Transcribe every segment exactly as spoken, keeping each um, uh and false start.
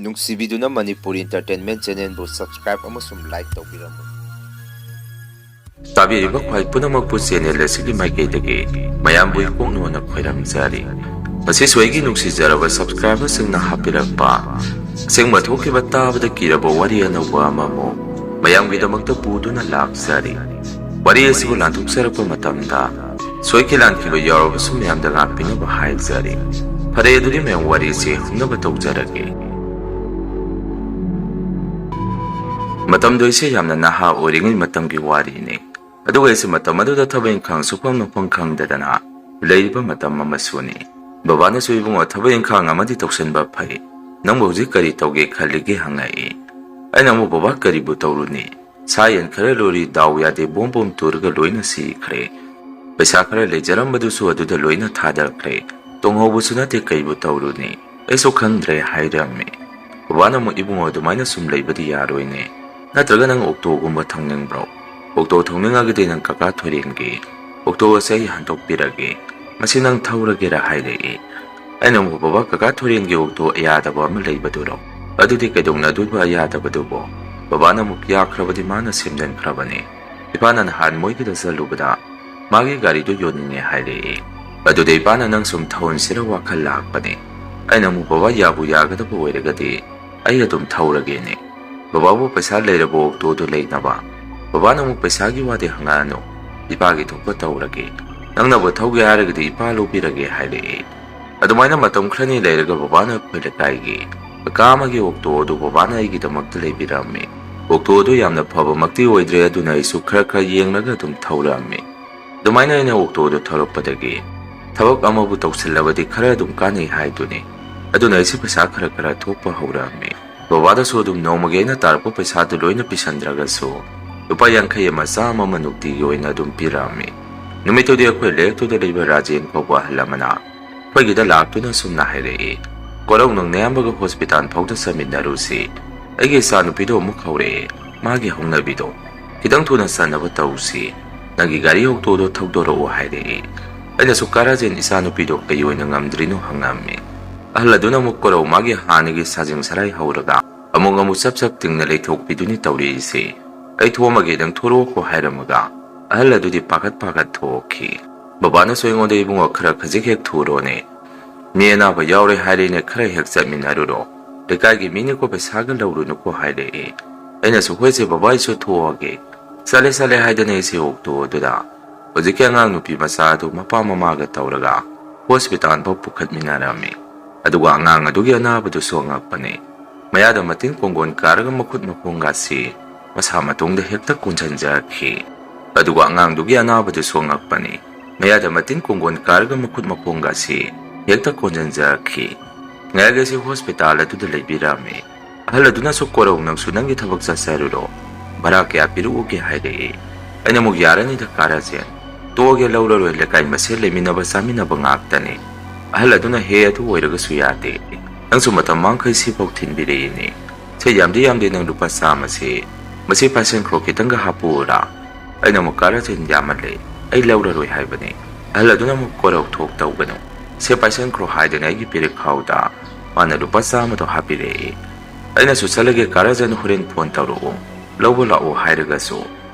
ꯅꯨꯡꯁꯤꯕꯤꯗꯨꯅ Manipuri Entertainment Channelꯕꯨ subscribe ꯑꯃꯁꯨꯡ like ꯇꯧꯕꯤꯔꯝꯃꯨ꯫ ꯇꯥꯕꯤꯔꯤꯕ ꯈ꯭ꯋꯥꯏ ꯄꯨꯝꯅꯃꯛꯄꯨ channel ꯑꯁꯤꯒꯤ ꯃꯥꯏꯀꯩꯗꯒꯤ ꯃꯌꯥꯝꯕꯨ ꯏꯀꯣꯛꯅꯣꯅ ꯈꯣꯏꯔꯝꯖꯔꯤ꯫ ꯉꯁꯤꯁꯨ ꯑꯩꯒꯤ ꯅꯨꯡꯁꯤꯖꯔꯕ subscriberꯁꯤꯡꯅ ꯍꯥꯞꯄꯤꯔꯛꯄ ꯑꯁꯦꯡꯕ ꯊꯣꯛꯈꯤꯕ ꯇꯥꯕꯗ ꯀꯤꯔꯕ ꯋꯥꯔꯤ ꯑꯅꯧꯕ ꯑꯃꯃꯨꯛ ꯃꯌꯥꯝꯒꯤꯗꯃꯛꯇ ꯄꯨꯗꯨꯅ ꯂꯥꯛꯆꯔꯤ꯫ ꯋꯥꯔꯤ ꯑꯁꯤꯕꯨ ꯂꯥꯟꯊꯣꯛꯆꯔꯛꯄ ꯃꯇꯝꯗ ꯁꯣꯏꯈꯤ ꯂꯥꯟꯈꯤꯕ ꯌꯥꯎꯔꯕꯁꯨ ꯃꯌꯥꯝꯗ ꯉꯥꯛꯄꯤꯅꯕ ꯍꯥꯏꯖꯔꯤ꯫ ꯐꯔꯦ, ꯑꯗꯨꯗꯤ ꯃꯌꯥꯝ ꯋꯥꯔꯤꯁꯤ ꯍꯧꯅꯕ ꯇꯧꯖꯔꯒꯦ꯫ ꯃꯇꯝꯗꯣ ꯑꯩꯁꯦ ꯌꯥꯝꯅ ꯅꯍꯥ ꯑꯣꯏꯔꯤꯉꯩ ꯃꯇꯝꯒꯤ ꯋꯥꯔꯤꯅꯤ꯫ ꯑꯗꯨꯒ ꯑꯩꯁꯦ ꯃꯇꯝ ꯑꯗꯨꯗ ꯊꯕꯛ ꯏꯪꯈꯥꯡ ꯁꯨꯐꯝ ꯅꯣꯝꯐꯝ ꯈꯪꯗꯗꯅ ꯂꯩꯔꯤꯕ ꯃꯇꯝ ꯑꯃꯁꯨꯅꯤ꯫ ꯕꯕꯥꯅꯁꯨ, "ꯏꯕꯨꯡꯉꯣ, ꯊꯕꯛ ꯏꯪꯈꯥꯡ ꯑꯃꯗꯤ ꯇꯧꯁꯟꯕ ꯐꯩ꯫ ꯅꯪꯕꯨ ꯍꯧꯖꯤꯛ ꯀꯔꯤ ꯇꯧꯒꯦ ꯈꯜꯂꯤꯒꯦ?" ꯍꯪꯉꯛꯏ꯫ ꯑꯩꯅ ꯑꯃꯨꯛ, "ꯕꯕꯥ, ꯀꯔꯤꯕꯨ ꯇꯧꯔꯨꯅꯤ? ꯁꯥ ꯌꯦꯟ ꯈꯔ ꯂꯣꯏꯔꯤ, ꯗꯥꯎ ꯌꯥꯗꯦ, ꯕꯣꯝ ꯕꯣꯝ ꯇꯨꯔꯒ ꯂꯣꯏꯅ ꯁꯤꯈ꯭ꯔꯦ꯫ ꯄꯩꯁꯥ ꯈꯔ ꯂꯩꯖꯔꯝꯕꯗꯨꯁꯨ ꯑꯗꯨꯗ ꯂꯣꯏꯅ ꯊꯥꯗꯈ꯭ꯔꯦ꯫ ꯇꯣꯡꯍꯧꯕꯁꯨ ꯅꯠꯇꯦ, ꯀꯩꯕꯨ ꯇꯧꯔꯨꯅꯤ? ꯑꯩꯁꯨ ꯈꯪꯗ꯭ꯔꯦ" ꯍꯥꯏꯔꯝꯃꯤ꯫ ꯕꯕꯥꯅ ꯑꯃꯨꯛ, "ꯏꯕꯨꯡꯉꯣ, ꯑꯗꯨꯃꯥꯏꯅ ꯁꯨꯝ ꯂꯩꯕꯗꯤ ꯌꯥꯔꯣꯏꯅꯦ꯫ ꯅꯠꯇ꯭ꯔꯒ ꯅꯪ ꯑꯣꯛꯇꯣꯒꯨꯝꯕ ꯊꯧꯅꯤꯡꯕ꯭ꯔꯣ? ꯑꯣꯛꯇꯣ ꯊꯧꯅꯤꯡꯉꯒꯗꯤ ꯅꯪ ꯀꯀꯥ ꯊꯣꯏꯔꯦꯟꯒꯤ ꯑꯣꯛꯇꯣ ꯑꯁꯦ ꯑꯩ ꯍꯟꯗꯣꯛꯄꯤꯔꯒꯦ꯫ ꯃꯁꯤ ꯅꯪ ꯊꯧꯔꯒꯦꯔꯥ?" ꯍꯥꯏꯔꯛꯏ꯫ ꯑꯩꯅ ꯑꯃꯨꯛ, "ꯕꯕꯥ, ꯀꯀꯥ ꯊꯣꯏꯔꯦꯟꯒꯤ ꯑꯣꯛꯇꯣ ꯑꯌꯥꯗꯕ ꯑꯃ ꯂꯩꯕꯗꯨꯔꯣ? ꯑꯗꯨꯗꯤ ꯀꯩꯗꯧꯅꯗꯣꯏꯕ ꯑꯌꯥꯗꯕꯗꯨꯕꯣ?" ꯕꯕꯥꯅ ꯑꯃꯨꯛ, "ꯌꯥꯈ꯭ꯔꯕꯗꯤ ꯃꯥꯅ ꯁꯦꯝꯖꯤꯟꯈ꯭ꯔꯕꯅꯤ꯫ ꯏꯄꯥꯅ ꯅꯍꯥꯟ ꯃꯣꯏꯒꯤꯗ ꯆꯠꯂꯨꯕꯗ ꯃꯥꯒꯤ ꯒꯥꯔꯤꯗꯨ ꯌꯣꯟꯅꯤꯡꯉꯦ ꯍꯥꯏꯔꯛꯏ꯫ ꯑꯗꯨꯗ ꯏꯄꯥꯅ ꯅꯪ ꯁꯨꯝ ꯊꯧꯍꯟꯁꯤꯔ ꯋꯥꯈꯜ ꯂꯥꯛꯄꯅꯤ꯫" ꯑꯩꯅ ꯑꯃꯨꯛ, "ꯕꯕꯥ, ꯌꯥꯕꯨ ꯌꯥꯒꯗꯕ ꯑꯣꯏꯔꯒꯗꯤ ꯑꯩ ꯑꯗꯨꯝ ꯊꯧꯔꯒꯦꯅꯦ꯫ ꯕꯕꯥꯕꯨ ꯄꯩꯁꯥ ꯂꯩꯔꯕ ꯑꯣꯛꯇꯣꯗꯨ ꯂꯩꯅꯕ?" ꯕꯕꯥꯅ ꯑꯃꯨꯛ, "ꯄꯩꯁꯥꯒꯤ ꯋꯥꯗꯤ ꯍꯪꯉꯛꯑꯅꯨ, ꯏꯄꯥꯒꯤ ꯊꯣꯛꯄ ꯇꯧꯔꯒꯦ꯫ ꯅꯪꯅꯕꯨ ꯊꯧꯒꯦ ꯍꯥꯏꯔꯒꯗꯤ ꯏꯄꯥ ꯂꯧꯕꯤꯔꯒꯦ" ꯍꯥꯏꯔꯛꯏ꯫ ꯑꯗꯨꯃꯥꯏꯅ ꯃꯇꯝ ꯈꯔꯅꯤ ꯂꯩꯔꯒ ꯕꯕꯥꯅ ꯑꯩꯈꯣꯏ ꯂꯩꯀꯥꯏꯒꯤ ꯀꯀꯥ ꯑꯃꯒꯤ ꯑꯣꯛꯇꯣ ꯑꯗꯨ ꯕꯕꯥꯅ ꯑꯩꯒꯤꯗꯃꯛꯇ ꯂꯩꯕꯤꯔꯝꯃꯤ꯫ ꯑꯣꯛꯇꯣ ꯑꯗꯨ ꯌꯥꯝꯅ ꯐꯕꯃꯛꯇꯤ ꯑꯣꯏꯗ꯭ꯔꯦ, ꯑꯗꯨꯅ ꯑꯩꯁꯨ ꯈꯔ ꯈꯔ ꯌꯦꯡꯂꯒ ꯑꯗꯨꯝ ꯊꯧꯔꯛꯑꯝꯃꯤ꯫ ꯑꯗꯨꯃꯥꯏꯅ ꯑꯩꯅ ꯑꯣꯛꯇꯣ ꯑꯗꯨ ꯊꯧꯔꯛꯄꯗꯒꯤ ꯊꯕꯛ ꯑꯃꯕꯨ ꯇꯧꯁꯤꯜꯂꯕꯗꯤ ꯈꯔ ꯑꯗꯨꯝ ꯀꯥꯟꯅꯩ ꯍꯥꯏꯗꯨꯅꯤ꯫ ꯑꯗꯨꯅ ꯑꯩꯁꯨ ꯄꯩꯁꯥ ꯈꯔ ꯈꯔ ꯊꯣꯛꯄ ꯍꯧꯔꯛꯑꯝꯃꯤ꯫ ꯕꯕꯥꯗꯁꯨ ꯑꯗꯨꯝ ꯅꯣꯡꯃꯒꯤ ꯑꯩꯅ ꯇꯥꯔꯛꯄ ꯄꯩꯁꯥꯗꯨ ꯂꯣꯏꯅ ꯄꯤꯁꯟꯗ꯭ꯔꯒꯁꯨ ꯂꯨꯄꯥ ꯌꯥꯡꯈꯩ ꯑꯃ, ꯆꯥꯝꯃ ꯑꯃ ꯅꯨꯡꯇꯤꯒꯤ ꯑꯣꯏꯅ ꯑꯗꯨꯝ ꯄꯤꯔꯛꯑꯝꯃꯤ꯫ ꯅꯨꯃꯤꯠꯇꯨꯗꯤ ꯑꯩꯈꯣꯏ ꯂꯩꯔꯛꯇꯨꯗ ꯂꯩꯕ ꯔꯥꯖꯦꯟ ꯀꯧꯕ ꯑꯍꯜ ꯑꯃꯅ ꯑꯩꯈꯣꯏꯒꯤꯗ ꯂꯥꯛꯇꯨꯅ ꯁꯨꯝꯅ ꯍꯥꯏꯔꯛꯏ, "ꯀꯣꯔꯧ, ꯅꯪ ꯅꯌꯥꯝꯕꯒ ꯍꯣꯁꯄꯤꯇꯥꯜ ꯐꯥꯎꯗ ꯆꯠꯃꯤꯟꯅꯔꯨꯁꯤ꯫ ꯑꯩꯒꯤ ꯏꯆꯥꯅꯨꯄꯤꯗꯣ ꯑꯃꯨꯛ ꯍꯧꯔꯛꯑꯦ, ꯃꯥꯒꯤ ꯍꯧꯅꯕꯤꯗꯣ꯫ ꯈꯤꯇꯪ ꯊꯨꯅ ꯆꯠꯅꯕ ꯇꯧꯁꯤ꯫ ꯅꯪꯒꯤ ꯒꯥꯔꯤ ꯑꯣꯛꯇꯣꯗꯣ ꯊꯧꯗꯣꯔꯛꯑꯣ" ꯍꯥꯏꯔꯛꯏ꯫ ꯑꯩꯅꯁꯨ, "ꯀꯥ ꯔꯥꯖꯦꯟ, ꯏꯆꯥꯅꯨꯄꯤꯗꯣ ꯀꯩ ꯑꯣꯏꯅ ꯉꯝꯗ꯭ꯔꯤꯅꯣ?" ꯍꯪꯉꯝꯃꯤ꯫ ꯑꯍꯜ ꯑꯗꯨꯅ ꯑꯃꯨꯛ ꯀꯣꯔꯧ ꯃꯥꯒꯤ ꯍꯥꯟꯅꯒꯤ ꯁꯥꯖꯤꯡ ꯁꯔꯥꯏ ꯍꯧꯔꯒ ꯑꯃꯨꯛ ꯑꯃꯨꯛ ꯆꯞ ꯆꯞ ꯇꯤꯡꯅ ꯂꯩꯊꯣꯛꯄꯤꯗꯨꯅꯤ ꯇꯧꯔꯤꯁꯦ꯫ "ꯑꯩ ꯊꯣꯛꯑꯝꯃꯒꯦ, ꯅꯪ ꯊꯣꯔꯛꯑꯣꯀꯣ" ꯍꯥꯏꯔꯝꯃꯒ ꯑꯍꯜ ꯑꯗꯨꯗꯤ ꯄꯥꯈꯠ ꯄꯥꯈꯠ ꯊꯣꯛꯈꯤ꯫ ꯕꯕꯥꯅꯁꯨ ꯑꯩꯉꯣꯟꯗ, "ꯏꯕꯨꯡꯉꯣ, ꯈꯔ ꯈꯖꯤꯛ ꯍꯦꯛ ꯊꯨꯔꯣꯅꯦ, ꯃꯤ ꯑꯅꯥꯕ ꯌꯥꯎꯔꯦ ꯍꯥꯏꯔꯦꯅꯦ, ꯈꯔ ꯍꯦꯛ ꯆꯠꯃꯤꯟꯅꯔꯨꯔꯣ, ꯂꯩꯀꯥꯏꯒꯤ ꯃꯤꯅꯤꯀꯣ, ꯄꯩꯁꯥꯒ ꯂꯧꯔꯨꯅꯨꯀꯣ" ꯍꯥꯏꯔꯛꯑꯦ꯫ ꯑꯩꯅꯁꯨ, "ꯍꯣꯏꯁꯦ ꯕꯕꯥ, ꯑꯩꯁꯨ ꯊꯣꯛꯑꯒꯦ"꯫ ꯆꯠꯂꯦ ꯆꯠꯂꯦ ꯍꯥꯏꯗꯅ ꯑꯩꯁꯦ ꯑꯣꯛꯇꯣ ꯑꯗꯨꯗ ꯍꯧꯖꯤꯛꯀꯤ ꯑꯉꯥꯡ ꯅꯨꯄꯤ ꯃꯆꯥ ꯑꯗꯨ ꯃꯄꯥ ꯃꯃꯥꯒ ꯇꯧꯔꯒ ꯍꯣꯁꯄꯤꯇꯥꯜ ꯐꯥꯎ ꯄꯨꯈꯠꯃꯤꯟꯅꯔꯝꯃꯤ꯫ ꯑꯗꯨꯒ ꯑꯉꯥꯡ ꯑꯗꯨꯒꯤ ꯑꯅꯥꯕꯗꯨꯁꯨ ꯑꯉꯛꯄꯅꯤ꯫ ꯃꯌꯥꯗ ꯃꯇꯤꯟ ꯀꯣꯡꯒꯣꯟ ꯀꯥꯔꯒ ꯃꯈꯨꯠ ꯃꯈꯣꯡꯒꯁꯤ ꯃꯁꯥ ꯃꯇꯣꯡꯗ ꯍꯦꯛꯇ ꯀꯣꯟꯁꯤꯟꯖꯔꯛꯈꯤ꯫ ꯑꯗꯨꯒ ꯑꯉꯥꯡꯗꯨꯒꯤ ꯑꯅꯥꯕꯗꯨꯁꯨ ꯑꯉꯛꯄꯅꯤ꯫ ꯃꯌꯥꯗ ꯃꯇꯤꯟ ꯀꯣꯡꯒꯣꯟ ꯀꯥꯔꯒ ꯃꯈꯨꯠ ꯃꯈꯣꯡꯒꯁꯤ ꯍꯦꯛꯇ ꯀꯣꯟꯁꯤꯟꯖꯔꯛꯈꯤ꯫ ꯉꯥꯏꯍꯥꯛ ꯑꯩꯁꯤ ꯍꯣꯁꯄꯤꯇꯥꯜ ꯑꯗꯨꯗ ꯂꯩꯕꯤꯔꯝꯃꯤ꯫ ꯑꯍꯜ ꯑꯗꯨꯅꯁꯨ, "ꯀꯣꯔꯧ, ꯅꯪꯁꯨ ꯅꯪꯒꯤ ꯊꯕꯛ ꯆꯠꯆꯔꯨꯔꯣ, ꯚꯔꯥ ꯀꯌꯥ ꯄꯤꯔꯛꯎꯒꯦ?" ꯍꯥꯏꯔꯛꯏ꯫ ꯑꯩꯅ ꯑꯃꯨꯛ, "ꯌꯥꯔꯅꯤꯗ ꯀꯥ ꯔꯥꯖꯦꯟ, ꯇꯣꯛꯑꯒꯦ, ꯂꯧꯔꯔꯣꯏ, ꯂꯩꯀꯥꯏ ꯃꯁꯦꯜ ꯂꯩꯃꯤꯟꯅꯕ ꯆꯥꯃꯤꯟꯅꯕ ꯉꯥꯛꯇꯅꯤ"꯫ ꯑꯍꯜ ꯑꯗꯨꯅ, "ꯍꯦ, ꯑꯗꯨ ꯑꯣꯏꯔꯒꯁꯨ ꯌꯥꯗꯦ, ꯅꯪꯁꯨ ꯃꯇꯝ ꯃꯥꯡꯈꯩ ꯁꯤꯐꯥꯎ ꯊꯤꯟꯕꯤꯔꯛꯏꯅꯦ꯫ ꯁꯦ, ꯌꯥꯝꯗꯤ ꯌꯥꯝꯗꯦ, ꯅꯪ ꯂꯨꯄꯥ ꯆꯥꯝꯃꯁꯦ ꯃꯁꯤ ꯄꯥꯏꯁꯟꯈ꯭ꯔꯣ, ꯈꯤꯇꯪꯒ ꯍꯥꯞꯄꯛꯎꯔꯥ?" ꯑꯩꯅ ꯑꯃꯨꯛ, "ꯀꯥ ꯔꯥꯖꯦꯟ, ꯌꯥꯝꯃꯜꯂꯦ, ꯑꯩ ꯂꯧꯔꯔꯣꯏ ꯍꯥꯏꯕꯅꯤ"꯫ ꯑꯍꯜ ꯑꯗꯨꯅ ꯑꯃꯨꯛ, "ꯀꯣꯔꯧ ꯊꯣꯛ ꯇꯧꯒꯅꯨ, ꯁꯦ ꯄꯥꯏꯁꯟꯈ꯭ꯔꯣ" ꯍꯥꯏꯗꯅ ꯑꯩꯒꯤ ꯄꯤꯔꯤꯈꯥꯎꯗ ꯃꯥꯅ ꯂꯨꯄꯥ ꯆꯥꯝꯃꯗꯣ ꯍꯥꯞꯄꯤꯔꯛꯏ꯫ ꯑꯩꯅꯁꯨ, "ꯆꯠꯂꯒꯦ ꯀꯥ ꯔꯥꯖꯦꯟ, ꯍꯣꯔꯦꯟ ꯐꯣꯟ ꯇꯧꯔꯛꯎ, ꯂꯧꯕ ꯂꯥꯛꯑꯣ" ꯍꯥꯏꯔꯒꯁꯨ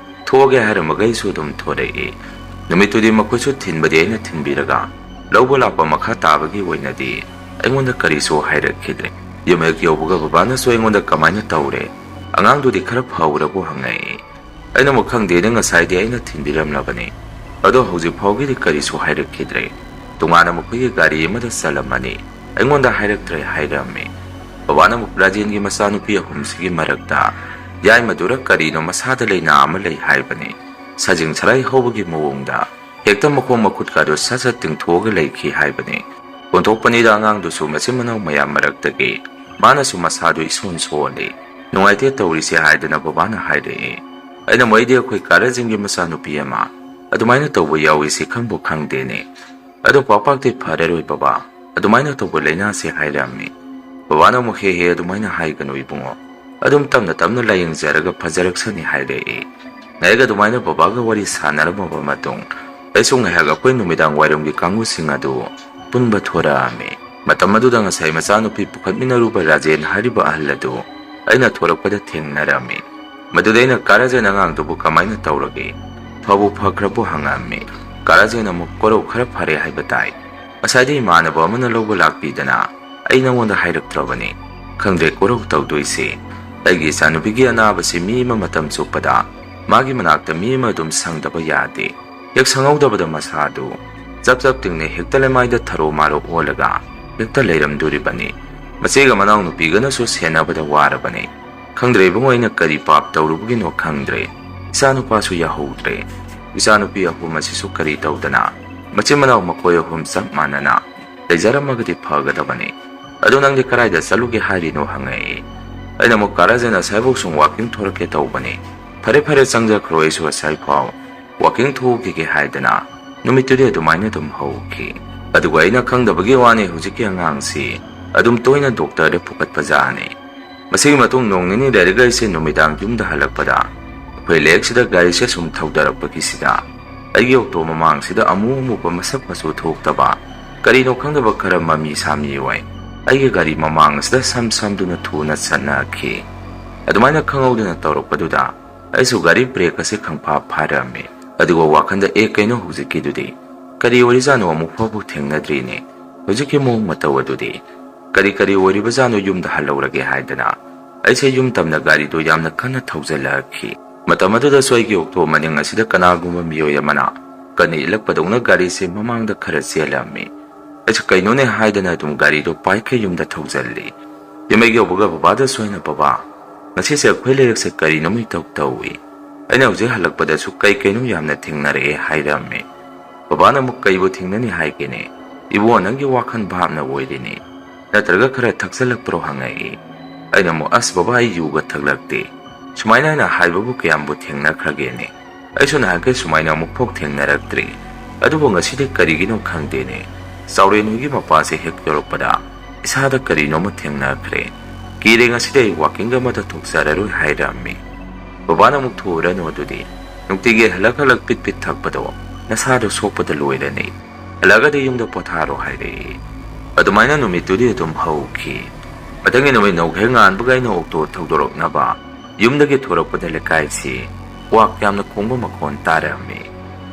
ꯊꯣꯛꯑꯒꯦ ꯍꯥꯏꯔꯝꯃꯒ ꯑꯩꯁꯨ ꯑꯗꯨꯝ ꯊꯣꯔꯛꯏ꯫ ꯅꯨꯃꯤꯠꯇꯨꯗꯤ ꯃꯈꯣꯏꯁꯨ ꯊꯤꯟꯕꯗꯤ ꯑꯩꯅ ꯊꯤꯟꯕꯤꯔꯒ ꯂꯧꯕ ꯂꯥꯛꯄ ꯃꯈꯥ ꯇꯥꯕꯒꯤ ꯑꯣꯏꯅꯗꯤ ꯑꯩꯉꯣꯟꯗ ꯀꯔꯤꯁꯨ ꯍꯥꯏꯔꯛꯈꯤꯗ꯭ꯔꯦ꯫ ꯌꯨꯝ ꯍꯦꯛ ꯌꯧꯕꯒ ꯕꯕꯥꯅꯁꯨ ꯑꯩꯉꯣꯟꯗ, "ꯀꯃꯥꯏꯅ ꯇꯧꯔꯦ? ꯑꯉꯥꯡꯗꯨꯗꯤ ꯈꯔ ꯐꯕ꯭ꯔꯕꯨ?" ꯍꯪꯉꯛꯏ꯫ ꯑꯩꯅ ꯑꯃꯨꯛ, "ꯈꯪꯗꯦꯅꯦ, ꯉꯁꯥꯏꯗꯤ ꯑꯩꯅ ꯊꯤꯟꯕꯤꯔꯝꯂꯕꯅꯤ, ꯑꯗꯣ ꯍꯧꯖꯤꯛ ꯐꯥꯎꯒꯤꯗꯤ ꯀꯔꯤꯁꯨ ꯍꯥꯏꯔꯛꯈꯤꯗ꯭ꯔꯦ꯫ ꯇꯣꯉꯥꯟꯅ ꯃꯈꯣꯏꯒꯤ ꯒꯥꯔꯤ ꯑꯃꯗ ꯆꯜꯂꯝꯃꯅꯤ, ꯑꯩꯉꯣꯟꯗ ꯍꯥꯏꯔꯛꯇ꯭ꯔꯦ" ꯍꯥꯏꯔꯝꯃꯤ꯫ ꯕꯕꯥꯅ ꯑꯃꯨꯛ, "ꯔꯥꯖꯦꯟꯒꯤ ꯃꯆꯥꯅꯨꯄꯤ ꯑꯍꯨꯝꯁꯤꯒꯤ ꯃꯔꯛꯇ ꯌꯥꯏꯃꯗꯨꯔ ꯀꯔꯤꯅꯣ ꯃꯁꯥꯗ ꯂꯩꯅꯥ ꯑꯃ ꯂꯩ ꯍꯥꯏꯕꯅꯤ, ꯁꯖꯤꯡ ꯁꯔꯥꯏ ꯍꯧꯕꯒꯤ ꯃꯑꯣꯡꯗ ꯍꯦꯛꯇ ꯃꯈꯣꯡ ꯃꯈꯨꯠꯀꯗꯣ ꯁꯠ ꯁꯠ ꯇꯤꯡꯊꯣꯛꯑꯒ ꯂꯩꯈꯤ" ꯍꯥꯏꯕꯅꯤ꯫ ꯑꯣꯟꯊꯣꯛꯄꯅꯤꯗ, ꯑꯉꯥꯡꯗꯨꯁꯨ ꯃꯆꯤꯟ ꯃꯅꯥꯎ ꯃꯌꯥꯝ ꯃꯔꯛꯇꯒꯤ ꯃꯥꯅꯁꯨ ꯃꯁꯥꯗꯨ ꯏꯁꯣꯟ ꯁꯣꯜꯂꯤ, ꯅꯨꯡꯉꯥꯏꯇꯦ ꯇꯧꯔꯤꯁꯦ ꯍꯥꯏꯗꯅ ꯕꯕꯥꯅ ꯍꯥꯏꯔꯛꯏ꯫ ꯑꯩꯅ, "ꯃꯣꯏꯗꯤ ꯑꯩꯈꯣꯏ ꯀꯥ ꯔꯥꯖꯦꯟꯒꯤ ꯃꯆꯥꯅꯨꯄꯤ ꯑꯃ ꯑꯗꯨꯃꯥꯏꯅ ꯇꯧꯕ ꯌꯥꯎꯏꯁꯤ ꯈꯪꯕꯨ ꯈꯪꯗꯦꯅꯦ꯫ ꯑꯗꯣ ꯄꯥꯛ ꯄꯥꯛꯇꯤ ꯐꯔꯔꯣꯏ ꯕꯕꯥ, ꯑꯗꯨꯃꯥꯏꯅ ꯇꯧꯕ ꯂꯥꯏꯅꯥꯁꯦ" ꯍꯥꯏꯔꯝꯃꯤ꯫ ꯕꯕꯥꯅ ꯑꯃꯨꯛ, "ꯍꯦ ꯍꯦ, ꯑꯗꯨꯃꯥꯏꯅ ꯍꯥꯏꯒꯅꯨ ꯏꯕꯨꯡꯉꯣ, ꯑꯗꯨꯝ ꯇꯞꯅ ꯇꯞꯅ ꯂꯥꯏꯌꯦꯡꯖꯔꯒ ꯐꯖꯔꯛꯁꯅꯤ" ꯍꯥꯏꯔꯛꯏ꯫ ꯉꯥꯏꯍꯥꯛ ꯑꯗꯨꯃꯥꯏꯅ ꯕꯕꯥꯒ ꯋꯥꯔꯤ ꯁꯥꯟꯅꯔꯝꯃꯕ ꯃꯇꯨꯡ ꯑꯩꯁꯨ ꯉꯥꯏꯍꯥꯛ ꯑꯩꯈꯣꯏ ꯅꯨꯃꯤꯗꯥꯡ ꯋꯥꯏꯔꯝꯒꯤ ꯀꯥꯡꯕꯨꯁꯤꯡ ꯑꯗꯨ ꯄꯨꯟꯕ ꯊꯣꯔꯛꯑꯝꯃꯤ꯫ ꯃꯇꯝ ꯑꯗꯨꯗ ꯉꯁꯥꯏ ꯃꯆꯥꯅꯨꯄꯤ ꯄꯨꯈꯠꯃꯤꯟꯅꯔꯨꯕ ꯔꯥꯖꯦꯟ ꯍꯥꯏꯔꯤꯕ ꯑꯍꯜ ꯑꯗꯨ ꯑꯩꯅ ꯊꯣꯔꯛꯄꯗ ꯊꯦꯡꯅꯔꯝꯃꯤ꯫ ꯃꯗꯨꯗ ꯑꯩꯅ "ꯀꯥ ꯔꯥꯖꯦꯟ, ꯑꯉꯥꯡꯗꯨꯕꯨ ꯀꯃꯥꯏꯅ ꯇꯧꯔꯒꯦ? ꯐꯕꯨ ꯐꯈ꯭ꯔꯕꯣ?" ꯍꯪꯉꯛꯑꯝꯃꯤ꯫ ꯀꯥ ꯔꯥꯖꯦꯟ ꯑꯃꯨꯛ "ꯀꯣꯔꯧ ꯈꯔ ꯐꯔꯦ ꯍꯥꯏꯕ ꯇꯥꯏ꯫ ꯉꯁꯥꯏꯗꯤ ꯏꯃꯥꯟꯅꯕ ꯑꯃꯅ ꯂꯧꯕ ꯂꯥꯛꯄꯤꯗꯅ ꯑꯩ ꯅꯉꯣꯟꯗ ꯍꯥꯏꯔꯛꯇ꯭ꯔꯕꯅꯤ꯫ ꯈꯪꯗ꯭ꯔꯦ ꯀꯣꯔꯧ ꯇꯧꯗꯣꯏꯁꯦ꯫ ꯑꯩꯒꯤ ꯏꯆꯥꯅꯨꯄꯤꯒꯤ ꯑꯅꯥꯕꯁꯤ ꯃꯤ ꯑꯃ ꯃꯇꯝ ꯆꯨꯞꯄꯗ ꯃꯥꯒꯤ ꯃꯅꯥꯛꯇ ꯃꯤ ꯑꯃ ꯑꯗꯨꯝ ꯁꯪꯗꯕ ꯌꯥꯗꯦ꯫ ꯍꯦꯛ ꯁꯪꯍꯧꯗꯕꯗ ꯃꯁꯥꯗꯨ ꯆꯞ ꯆꯞ ꯇꯤꯡꯅ ꯍꯦꯛꯇ ꯂꯩꯃꯥꯏꯗ ꯊꯔꯣ ꯃꯥꯔꯣ ꯑꯣꯜꯂꯒ ꯍꯦꯛꯇ ꯂꯩꯔꯝꯗꯣꯔꯤꯕꯅꯤ꯫ ꯃꯆꯦꯒ ꯃꯅꯥꯎꯅꯨꯄꯤꯒꯅꯁꯨ ꯁꯦꯟꯅꯕꯗ ꯋꯥꯔꯕꯅꯤ꯫ ꯈꯪꯗ꯭ꯔꯦ ꯏꯕꯨꯡꯉꯣ, ꯑꯩꯅ ꯀꯔꯤ ꯄꯥꯞ ꯇꯧꯔꯨꯕꯒꯤꯅꯣ ꯈꯪꯗ꯭ꯔꯦ꯫ ꯏꯆꯥꯅꯨꯄꯥꯁꯨ ꯌꯥꯍꯧꯗ꯭ꯔꯦ꯫ ꯏꯆꯥꯅꯨꯄꯤ ꯑꯍꯨꯝ ꯑꯁꯤꯁꯨ ꯀꯔꯤ ꯇꯧꯗꯅ ꯃꯆꯤꯟ ꯃꯅꯥꯎ ꯃꯈꯣꯏ ꯑꯍꯨꯝ ꯆꯞ ꯃꯥꯟꯅꯅ ꯂꯩꯖꯔꯝꯃꯒꯗꯤ ꯐꯒꯗꯕꯅꯤ꯫ ꯑꯗꯨ ꯅꯪꯗꯤ ꯀꯗꯥꯏꯗ ꯆꯠꯂꯨꯒꯦ ꯍꯥꯏꯔꯤꯅꯣ?" ꯍꯪꯉꯛꯏ꯫ ꯑꯩꯅ ꯑꯃꯨꯛ "ꯀꯥ ꯔꯥꯖꯦꯟ ꯑꯁꯥꯏꯐꯥꯎ ꯁꯨꯝ ꯋꯥꯀꯤꯡ ꯊꯣꯔꯛꯀꯦ ꯇꯧꯕꯅꯤ꯫ ꯐꯔꯦ ꯐꯔꯦ, ꯆꯪꯖꯈ꯭ꯔꯣ, ꯑꯩꯁꯨ ꯑꯁꯥꯏꯐꯥꯎ ꯋꯥꯀꯤꯡ ꯊꯣꯛꯎꯈꯤꯒꯦ" ꯍꯥꯏꯗꯅ ꯅꯨꯃꯤꯠꯇꯨꯗꯤ ꯑꯗꯨꯃꯥꯏꯅ ꯑꯗꯨꯝ ꯍꯧꯈꯤ꯫ ꯑꯗꯨꯒ ꯑꯩꯅ ꯈꯪꯗꯕꯒꯤ ꯋꯥꯅꯤ, ꯍꯧꯖꯤꯛꯀꯤ ꯑꯉꯥꯡꯁꯤ ꯑꯗꯨꯝ ꯇꯣꯏꯅ ꯗꯣꯛꯇꯔꯗ ꯄꯨꯈꯠꯄ ꯖꯥꯠꯅꯤ꯫ ꯃꯁꯤꯒꯤ ꯃꯇꯨꯡ ꯅꯣꯡ ꯅꯤꯅꯤ ꯂꯩꯔꯒ ꯑꯩꯁꯦ ꯅꯨꯃꯤꯗꯥꯡ ꯌꯨꯝꯗ ꯍꯜꯂꯛꯄꯗ ꯑꯩꯈꯣꯏ ꯂꯩꯔꯛꯁꯤꯗ ꯒꯥꯔꯤꯁꯦ ꯁꯨꯝ ꯊꯧꯗꯔꯛꯄꯒꯤꯁꯤꯗ ꯑꯩꯒꯤ ꯑꯣꯇꯣ ꯃꯃꯥꯡꯁꯤꯗ ꯑꯃꯨ ꯑꯃꯨꯕ ꯃꯁꯛ ꯃꯆꯨ ꯊꯣꯛꯇꯕ ꯀꯔꯤꯅꯣ ꯈꯪꯗꯕ ꯈꯔ ꯃꯃꯤ ꯁꯥꯃꯤ ꯑꯣꯏ ꯑꯩꯒꯤ ꯒꯥꯔꯤ ꯃꯃꯥꯡ ꯑꯁꯤꯗ ꯁꯝ ꯁꯝꯗꯨꯅ ꯊꯨꯅ ꯆꯠꯅꯈꯤ꯫ ꯑꯗꯨꯃꯥꯏꯅ ꯈꯪꯍꯧꯗꯅ ꯇꯧꯔꯛꯄꯗꯨꯗ ꯑꯩꯁꯨ ꯒꯥꯔꯤ ꯕ꯭ꯔꯦꯛ ꯑꯁꯤ ꯈꯪꯐꯥ ꯐꯥꯔꯝꯃꯤ꯫ ꯑꯗꯨꯒ ꯋꯥꯈꯟꯗ "ꯑꯦ, ꯀꯩꯅꯣ ꯍꯧꯖꯤꯛꯀꯤꯗꯨꯗꯤ? ꯀꯔꯤ ꯑꯣꯏꯔꯤꯖꯥꯠꯅꯣ? ꯑꯃꯨꯛ ꯐꯥꯎꯕ ꯊꯦꯡꯅꯗ꯭ꯔꯤꯅꯦ ꯍꯧꯖꯤꯛꯀꯤ ꯃꯑꯣꯡ ꯃꯇꯧ ꯑꯗꯨꯗꯤ꯫ ꯀꯔꯤ ꯀꯔꯤ ꯑꯣꯏꯔꯤꯕꯖꯥꯠꯅꯣ? ꯌꯨꯝꯗ ꯍꯜꯍꯧꯔꯒꯦ" ꯍꯥꯏꯗꯅ ꯑꯩꯁꯦ ꯌꯨꯝ ꯇꯝꯅ ꯒꯥꯔꯤꯗꯨ ꯌꯥꯝꯅ ꯀꯟꯅ ꯊꯧꯖꯤꯜꯂꯛꯈꯤ꯫ ꯃꯇꯝ ꯑꯗꯨꯗꯁꯨ ꯑꯩꯒꯤ ꯑꯣꯛꯇꯣ ꯃꯅꯤꯡ ꯑꯁꯤꯗ ꯀꯅꯥꯒꯨꯝꯕ ꯃꯤꯑꯣꯏ ꯑꯃꯅ ꯀꯟꯅ ꯏꯜꯂꯛꯄꯗꯧꯅ ꯒꯥꯔꯤꯁꯦ ꯃꯃꯥꯡꯗ ꯈꯔ ꯆꯦꯜꯂꯝꯃꯤ꯫ ꯑꯩꯁꯨ ꯀꯩꯅꯣꯅꯦ ꯍꯥꯏꯗꯅ ꯑꯗꯨꯝ ꯒꯥꯔꯤꯗꯣ ꯄꯥꯏꯈꯩ ꯌꯨꯝꯗ ꯊꯧꯖꯤꯜꯂꯤ꯫ ꯌꯨꯝ ꯍꯦꯛ ꯌꯧꯕꯒ ꯕꯕꯥꯗꯁꯨ ꯑꯩꯅ, "ꯕꯕꯥ, ꯉꯁꯤꯁꯦ ꯑꯩꯈꯣꯏ ꯂꯩꯔꯛꯁꯦ ꯀꯔꯤꯅꯣꯝ ꯏꯇꯧ ꯇꯧꯏ꯫ ꯑꯩꯅ ꯍꯧꯖꯤꯛ ꯍꯜꯂꯛꯄꯗꯁꯨ ꯀꯩ ꯀꯩꯅꯣ ꯌꯥꯝꯅ ꯊꯦꯡꯅꯔꯛꯑꯦ" ꯍꯥꯏꯔꯝꯃꯤ꯫ ꯕꯕꯥꯅ ꯑꯃꯨꯛ, "ꯀꯩꯕꯨ ꯊꯦꯡꯅꯅꯤ ꯍꯥꯏꯒꯦꯅꯦ? ꯏꯕꯨꯡꯉꯣ, ꯅꯪꯒꯤ ꯋꯥꯈꯜ ꯚꯥꯞꯅ ꯑꯣꯏꯔꯤꯅꯦ꯫ ꯅꯠꯇ꯭ꯔꯒ ꯈꯔ ꯊꯛꯆꯜꯂꯛꯄ꯭ꯔꯣ?" ꯍꯪꯉꯛꯏ꯫ ꯑꯩꯅ ꯑꯃꯨꯛ, "ꯑꯁ ꯕꯕꯥ, ꯑꯩ ꯌꯨꯒ ꯊꯛꯂꯛꯇꯦ꯫ ꯁꯨꯃꯥꯏꯅ ꯍꯥꯏꯅ ꯍꯥꯏꯕꯕꯨ ꯀꯌꯥꯝꯕꯨ ꯊꯦꯡꯅꯈ꯭ꯔꯒꯦꯅꯦ? ꯑꯩꯁꯨ ꯅꯍꯥꯟꯈꯩ ꯁꯨꯃꯥꯏꯅ ꯑꯃꯨꯛꯐꯥꯎ ꯊꯦꯡꯅꯔꯛꯇ꯭ꯔꯤ꯫ ꯑꯗꯨꯕꯨ ꯉꯁꯤꯗꯤ ꯀꯔꯤꯒꯤꯅꯣ ꯈꯪꯗꯦꯅꯦ, ꯆꯥꯎꯔꯦꯟ ꯍꯣꯏꯒꯤ ꯃꯄꯥꯁꯦ ꯍꯦꯛ ꯌꯧꯔꯛꯄꯗ ꯏꯁꯥꯗ ꯀꯔꯤꯅꯣꯃ ꯊꯦꯡꯅꯈ꯭ꯔꯦ꯫ ꯀꯤꯔꯦ, ꯉꯁꯤꯗꯤ ꯑꯩ ꯋꯥꯀꯤꯡ ꯑꯃꯗ ꯊꯣꯛꯆꯔꯔꯣꯏ" ꯍꯥꯏꯔꯝꯃꯤ꯫ ꯕꯕꯥꯅ ꯑꯃꯨꯛ, "ꯊꯣꯛꯎꯔꯅꯨ ꯑꯗꯨꯗꯤ, ꯅꯨꯡꯇꯤꯒꯤ ꯍꯜꯂꯛ ꯍꯜꯂꯛ ꯄꯤꯠ ꯄꯤꯠ ꯊꯛꯄꯗꯣ ꯅꯁꯥꯗꯣ ꯁꯣꯛꯄꯗ ꯂꯣꯏꯔꯅꯤ꯫ ꯍꯜꯂꯛꯑꯒꯗꯤ ꯌꯨꯝꯗ ꯄꯣꯊꯥꯔꯣ" ꯍꯥꯏꯔꯛꯏ꯫ ꯑꯗꯨꯃꯥꯏꯅ ꯅꯨꯃꯤꯠꯇꯨꯗꯤ ꯑꯗꯨꯝ ꯍꯧꯈꯤ꯫ ꯃꯊꯪꯒꯤ ꯅꯨꯃꯤꯠ ꯅꯣꯡꯈꯩ ꯉꯥꯟꯕꯒ ꯑꯩꯅ ꯑꯣꯛꯇꯣ ꯊꯧꯗꯣꯔꯛꯅꯕ ꯌꯨꯝꯗꯒꯤ ꯊꯣꯔꯛꯄꯗ ꯂꯩꯀꯥꯏꯁꯤ ꯀ꯭ꯋꯥꯛ ꯌꯥꯝꯅ ꯈꯣꯡꯕ ꯃꯈꯣꯟ ꯇꯥꯔꯛꯑꯝꯃꯤ꯫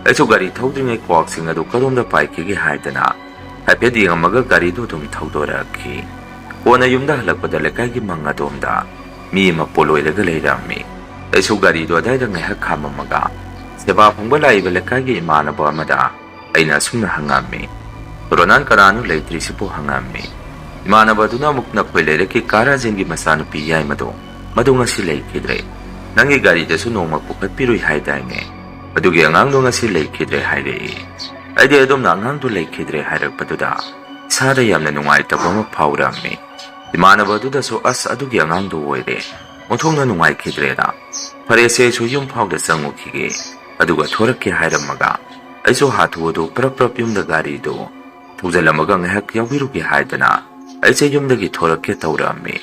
ꯑꯩꯁꯨ ꯒꯥꯔꯤ ꯊꯧꯗ꯭ꯔꯤꯉꯩ ꯀ꯭ꯋꯥꯛꯁꯤꯡ ꯑꯗꯨ ꯀꯔꯣꯝꯗ ꯄꯥꯏꯈꯤꯒꯦ ꯍꯥꯏꯗꯅ ꯍꯥꯏꯐꯦꯠ ꯌꯦꯡꯉꯝꯃꯒ ꯒꯥꯔꯤꯗꯨ ꯑꯗꯨꯝ ꯊꯧꯗꯣꯔꯛꯈꯤ꯫ ꯀꯣꯟꯅ ꯌꯨꯝꯗ ꯍꯜꯂꯛꯄꯗ ꯂꯩꯀꯥꯏꯒꯤ ꯃꯪ ꯑꯗꯣꯝꯗ ꯃꯤ ꯑꯃ ꯄꯣꯠꯂꯣꯏꯔꯒ ꯂꯩꯔꯝꯃꯤ꯫ ꯑꯩꯁꯨ ꯒꯥꯔꯤꯗꯨ ꯑꯗꯥꯏꯗ ꯉꯥꯏꯍꯥꯛ ꯈꯥꯝꯃꯝꯃꯒ ꯁꯦꯕꯥ ꯐꯪꯕ ꯂꯥꯛꯏꯕ ꯂꯩꯀꯥꯏꯒꯤ ꯏꯃꯥꯟꯅꯕ ꯑꯃꯗ ꯑꯩꯅ ꯑꯁꯨꯝꯅ ꯍꯪꯉꯝꯃꯤ, "ꯔꯣꯅꯥꯟ, ꯀꯅꯥꯅꯣ ꯂꯩꯇ꯭ꯔꯤꯁꯤꯕꯨ?" ꯍꯪꯉꯝꯃꯤ꯫ ꯏꯃꯥꯟꯅꯕ ꯑꯗꯨꯅ ꯑꯃꯨꯛ, "ꯅꯈꯣꯏ ꯂꯩꯔꯛꯀꯤ ꯀꯥ ꯔꯥꯖꯦꯟꯒꯤ ꯃꯆꯥꯅꯨꯄꯤ ꯌꯥꯏꯃꯗꯣ, ꯃꯗꯨ ꯉꯁꯤ ꯂꯩꯈꯤꯗ꯭ꯔꯦ꯫ ꯅꯪꯒꯤ ꯒꯥꯔꯤꯗꯁꯨ ꯅꯣꯡꯃ ꯄꯨꯈꯠꯄꯤꯔꯨꯏ ꯍꯥꯏꯗꯥꯏꯅꯦ? ꯑꯗꯨꯒꯤ ꯑꯉꯥꯡꯗꯣ ꯉꯁꯤ ꯂꯩꯈꯤꯗ꯭ꯔꯦ" ꯍꯥꯏꯔꯛꯏ꯫ ꯑꯩꯗꯤ ꯑꯗꯣꯝꯅ ꯑꯉꯥꯡꯗꯣ ꯂꯩꯈꯤꯗ꯭ꯔꯦ ꯍꯥꯏꯔꯛꯄꯗꯨꯗ ꯏꯁꯥꯗ ꯌꯥꯝꯅ ꯅꯨꯡꯉꯥꯏꯇꯕ ꯑꯃ ꯐꯥꯎꯔꯝꯃꯤ꯫ ꯏꯃꯥꯟꯅꯕ ꯑꯗꯨꯗꯁꯨ, "ꯑꯁ, ꯑꯗꯨꯒꯤ ꯑꯉꯥꯡꯗꯣ ꯑꯣꯏꯔꯦ, ꯑꯣꯟꯊꯣꯛꯅ ꯅꯨꯡꯉꯥꯏꯈꯤꯗ꯭ꯔꯦꯗ꯫ ꯐꯔꯦꯁꯦ, ꯑꯩꯁꯨ ꯌꯨꯝ ꯐꯥꯎꯗ ꯆꯪꯉꯨꯈꯤꯒꯦ, ꯑꯗꯨꯒ ꯊꯣꯔꯛꯀꯦ" ꯍꯥꯏꯔꯝꯃꯒ ꯑꯩꯁꯨ ꯍꯥꯊꯨ ꯍꯥꯊꯨ ꯄ꯭ꯔꯞ ꯄ꯭ꯔꯞ ꯌꯨꯝꯗ ꯒꯥꯔꯤꯗꯨ ꯊꯧꯖꯤꯜꯂꯝꯃꯒ ꯉꯥꯏꯍꯥꯛ ꯌꯥꯎꯕꯤꯔꯨꯒꯦ ꯍꯥꯏꯗꯅ ꯑꯩꯁꯦ ꯌꯨꯝꯗꯒꯤ ꯊꯣꯔꯛꯀꯦ ꯇꯧꯔꯛꯑꯝꯃꯤ꯫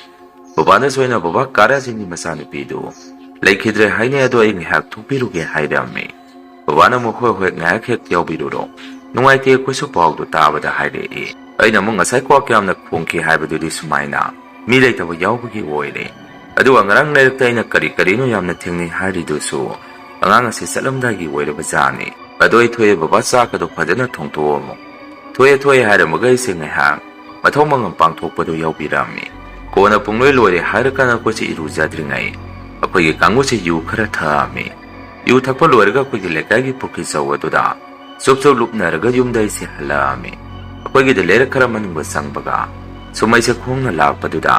ꯕꯕꯥꯅꯁꯨ ꯑꯩꯅ, "ꯕꯕꯥ, ꯀꯥ ꯔꯥꯖꯦꯟꯒꯤ ꯃꯆꯥꯅꯨꯄꯤꯗꯨ ꯂꯩꯈꯤꯗ꯭ꯔꯦ ꯍꯥꯏꯅꯦ, ꯑꯗꯣ ꯑꯩ ꯉꯥꯏꯍꯥꯛ ꯊꯣꯛꯄꯤꯔꯨꯒꯦ" ꯍꯥꯏꯔꯝꯃꯤ꯫ ꯕꯕꯥꯅ ꯑꯃꯨꯛ, "ꯍꯣꯏ ꯍꯣꯏ, ꯉꯥꯏꯍꯥꯛ ꯍꯦꯛ ꯌꯥꯎꯕꯤꯔꯨꯔꯣ, ꯅꯨꯡꯉꯥꯏꯇꯦ ꯑꯩꯈꯣꯏꯁꯨ ꯄꯥꯎꯗꯨ ꯇꯥꯕꯗ" ꯍꯥꯏꯔꯛꯏ꯫ ꯑꯩꯅ ꯑꯃꯨꯛ, "ꯉꯁꯥꯏ ꯀ꯭ꯋꯥꯛ ꯌꯥꯝꯅ ꯈꯣꯡꯈꯤ ꯍꯥꯏꯕꯗꯨꯗꯤ ꯁꯨꯃꯥꯏꯅ ꯃꯤ ꯂꯩꯇꯕ ꯌꯥꯎꯕꯒꯤ ꯑꯣꯏꯔꯦ, ꯑꯗꯨꯒ ꯉꯔꯥꯡ ꯂꯩꯔꯛꯇ ꯑꯩꯅ ꯀꯔꯤ ꯀꯔꯤꯅꯣ ꯌꯥꯝꯅ ꯊꯦꯡꯅꯩ ꯍꯥꯏꯔꯤꯗꯨꯁꯨ ꯑꯉꯥꯡ ꯑꯁꯤ ꯆꯠꯂꯝꯗꯥꯏꯒꯤ ꯑꯣꯏꯔꯕ ꯖꯥꯠꯅꯤ꯫ ꯑꯗꯣ ꯑꯩ ꯊꯣꯛꯑꯦ ꯕꯕꯥ, ꯆꯥꯛ ꯑꯗꯣ ꯐꯖꯅ ꯊꯣꯡꯗꯣꯛꯑꯝꯃꯣ"꯫ "ꯊꯣꯛꯑꯦ, ꯊꯣꯛꯑꯦ" ꯍꯥꯏꯔꯝꯃꯒ ꯑꯩꯁꯦ ꯉꯥꯏꯍꯥꯛ ꯃꯊꯧ ꯃꯉꯝ ꯄꯥꯡꯊꯣꯛꯄꯗꯨ ꯌꯥꯎꯕꯤꯔꯝꯃꯤ꯫ ꯀꯣꯟꯅ ꯄꯨꯡꯂꯣꯏ ꯂꯣꯏꯔꯦ ꯍꯥꯏꯔꯀꯥꯟꯗ ꯑꯩꯈꯣꯏꯁꯦ ꯏꯔꯨꯖꯗ꯭ꯔꯤꯉꯩ ꯑꯩꯈꯣꯏꯒꯤ ꯀꯥꯡꯕꯨꯁꯦ ꯌꯨ ꯈꯔ ꯊꯛꯑꯝꯃꯤ꯫ ꯌꯨ ꯊꯛꯄ ꯂꯣꯏꯔꯒ ꯑꯩꯈꯣꯏꯒꯤ ꯂꯩꯀꯥꯏꯒꯤ ꯄꯨꯈ꯭ꯔꯤ ꯆꯧ ꯑꯗꯨꯗ ꯆꯨꯞ ꯆꯨꯞ ꯂꯨꯞꯅꯔꯒ ꯌꯨꯝꯗ ꯑꯩꯁꯦ ꯍꯜꯂꯛꯑꯝꯃꯤ꯫ ꯑꯩꯈꯣꯏꯒꯤꯗꯤ ꯂꯩꯔꯛ ꯈꯔ ꯃꯅꯨꯡꯗ ꯆꯪꯕꯒ ꯁꯨꯝ ꯑꯩꯁꯦ ꯈꯣꯡꯅ ꯂꯥꯛꯄꯗꯨꯗ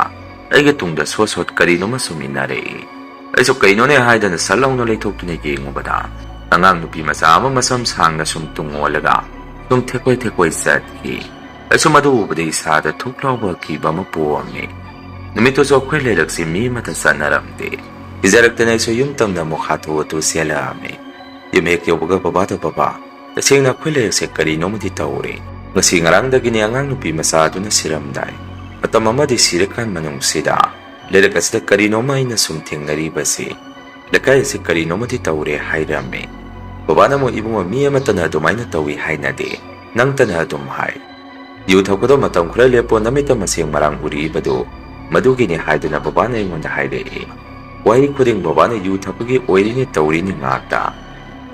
ꯑꯩꯒꯤ ꯇꯨꯡꯗ ꯁꯣꯠ ꯁꯣꯠ ꯀꯔꯤꯅꯣꯃ ꯁꯨꯝ ꯏꯟꯅꯔꯛꯏ꯫ ꯑꯩꯁꯨ ꯀꯩꯅꯣꯅꯦ ꯍꯥꯏꯗꯅ ꯁꯠ ꯂꯥꯎꯅ ꯂꯩꯊꯣꯛꯇꯨꯅ ꯌꯦꯡꯉꯨꯕꯗ ꯑꯉꯥꯡ ꯅꯨꯄꯤ ꯃꯆꯥ ꯑꯃ ꯃꯁꯝ ꯁꯥꯡꯅ ꯁꯨꯝ ꯇꯨꯡ ꯑꯣꯜꯂꯒ ꯁꯨꯝ ꯊꯦꯛꯀꯣꯏ ꯊꯦꯛꯀꯣꯏ ꯆꯠꯈꯤ꯫ ꯑꯩꯁꯨ ꯃꯗꯨ ꯎꯕꯗ ꯏꯁꯥꯗ ꯊꯨꯛ ꯂꯥꯎꯕ ꯑꯀꯤꯕ ꯑꯃ ꯄꯣꯛꯑꯝꯃꯤ꯫ ꯅꯨꯃꯤꯠꯇꯨꯁꯨ ꯑꯩꯈꯣꯏ ꯂꯩꯔꯛꯁꯤ ꯃꯤ ꯑꯃꯠꯇ ꯆꯠꯅꯔꯝꯗꯦ꯫ ꯀꯤꯖꯔꯛꯇꯅ ꯑꯩꯁꯨ ꯌꯨꯝ ꯇꯝꯅ ꯑꯃꯨꯛ ꯍꯥꯊꯨ ꯍꯥꯊꯨ ꯆꯦꯜꯂꯛꯑꯝꯃꯤ꯫ ꯌꯨꯝ ꯍꯦꯛ ꯌꯧꯕꯒ ꯕꯕꯥꯗ, "ꯕꯕꯥ, ꯇꯁꯦꯡꯅ ꯑꯩꯈꯣꯏ ꯂꯩꯔꯛꯁꯦ ꯀꯔꯤꯅꯣꯃꯗꯤ ꯇꯧꯔꯦ꯫ ꯉꯁꯤ ꯉꯔꯥꯡꯗꯒꯤꯅꯦ ꯑꯉꯥꯡ ꯅꯨꯄꯤ ꯃꯆꯥ ꯑꯗꯨꯅ ꯁꯤꯔꯝꯗꯥꯏ ꯃꯇꯝ ꯑꯃꯗꯤ ꯁꯤꯔꯀꯥꯟ ꯃꯅꯨꯡꯁꯤꯗ ꯂꯩꯔꯛ ꯑꯁꯤꯗ ꯀꯔꯤꯅꯣꯃ ꯑꯩꯅ ꯁꯨꯝ ꯊꯦꯡꯅꯔꯤꯕꯁꯤ, ꯂꯩꯀꯥꯏ ꯑꯁꯤ ꯀꯔꯤꯅꯣꯃꯗꯤ ꯇꯧꯔꯦ" ꯍꯥꯏꯔꯝꯃꯤ꯫ ꯕꯕꯥꯅ ꯑꯃꯨꯛ, "ꯏꯕꯨꯡꯉꯣ, ꯃꯤ ꯑꯃꯠꯇꯅ ꯑꯗꯨꯃꯥꯏꯅ ꯇꯧꯏ ꯍꯥꯏꯅꯗꯦ, ꯅꯪꯇꯅ ꯑꯗꯨꯝ ꯍꯥꯏ"꯫ "ꯌꯨ ꯊꯛꯄꯗꯣ ꯃꯇꯝ ꯈꯔ ꯂꯦꯞꯄꯣ, ꯅꯃꯤꯠꯇ ꯃꯁꯦꯡ ꯃꯔꯥꯡ ꯎꯔꯤꯕꯗꯨ ꯃꯗꯨꯒꯤꯅꯤ" ꯍꯥꯏꯗꯨꯅ ꯕꯕꯥꯅ ꯑꯩꯉꯣꯟꯗ ꯍꯥꯏꯔꯛꯏ꯫ ꯋꯥꯍꯩ ꯈꯨꯗꯤꯡ ꯕꯕꯥꯅ "ꯌꯨ ꯊꯛꯄꯒꯤ ꯑꯣꯏꯔꯤꯅꯤ ꯇꯧꯔꯤꯅꯤ" ꯉꯥꯛꯇ꯫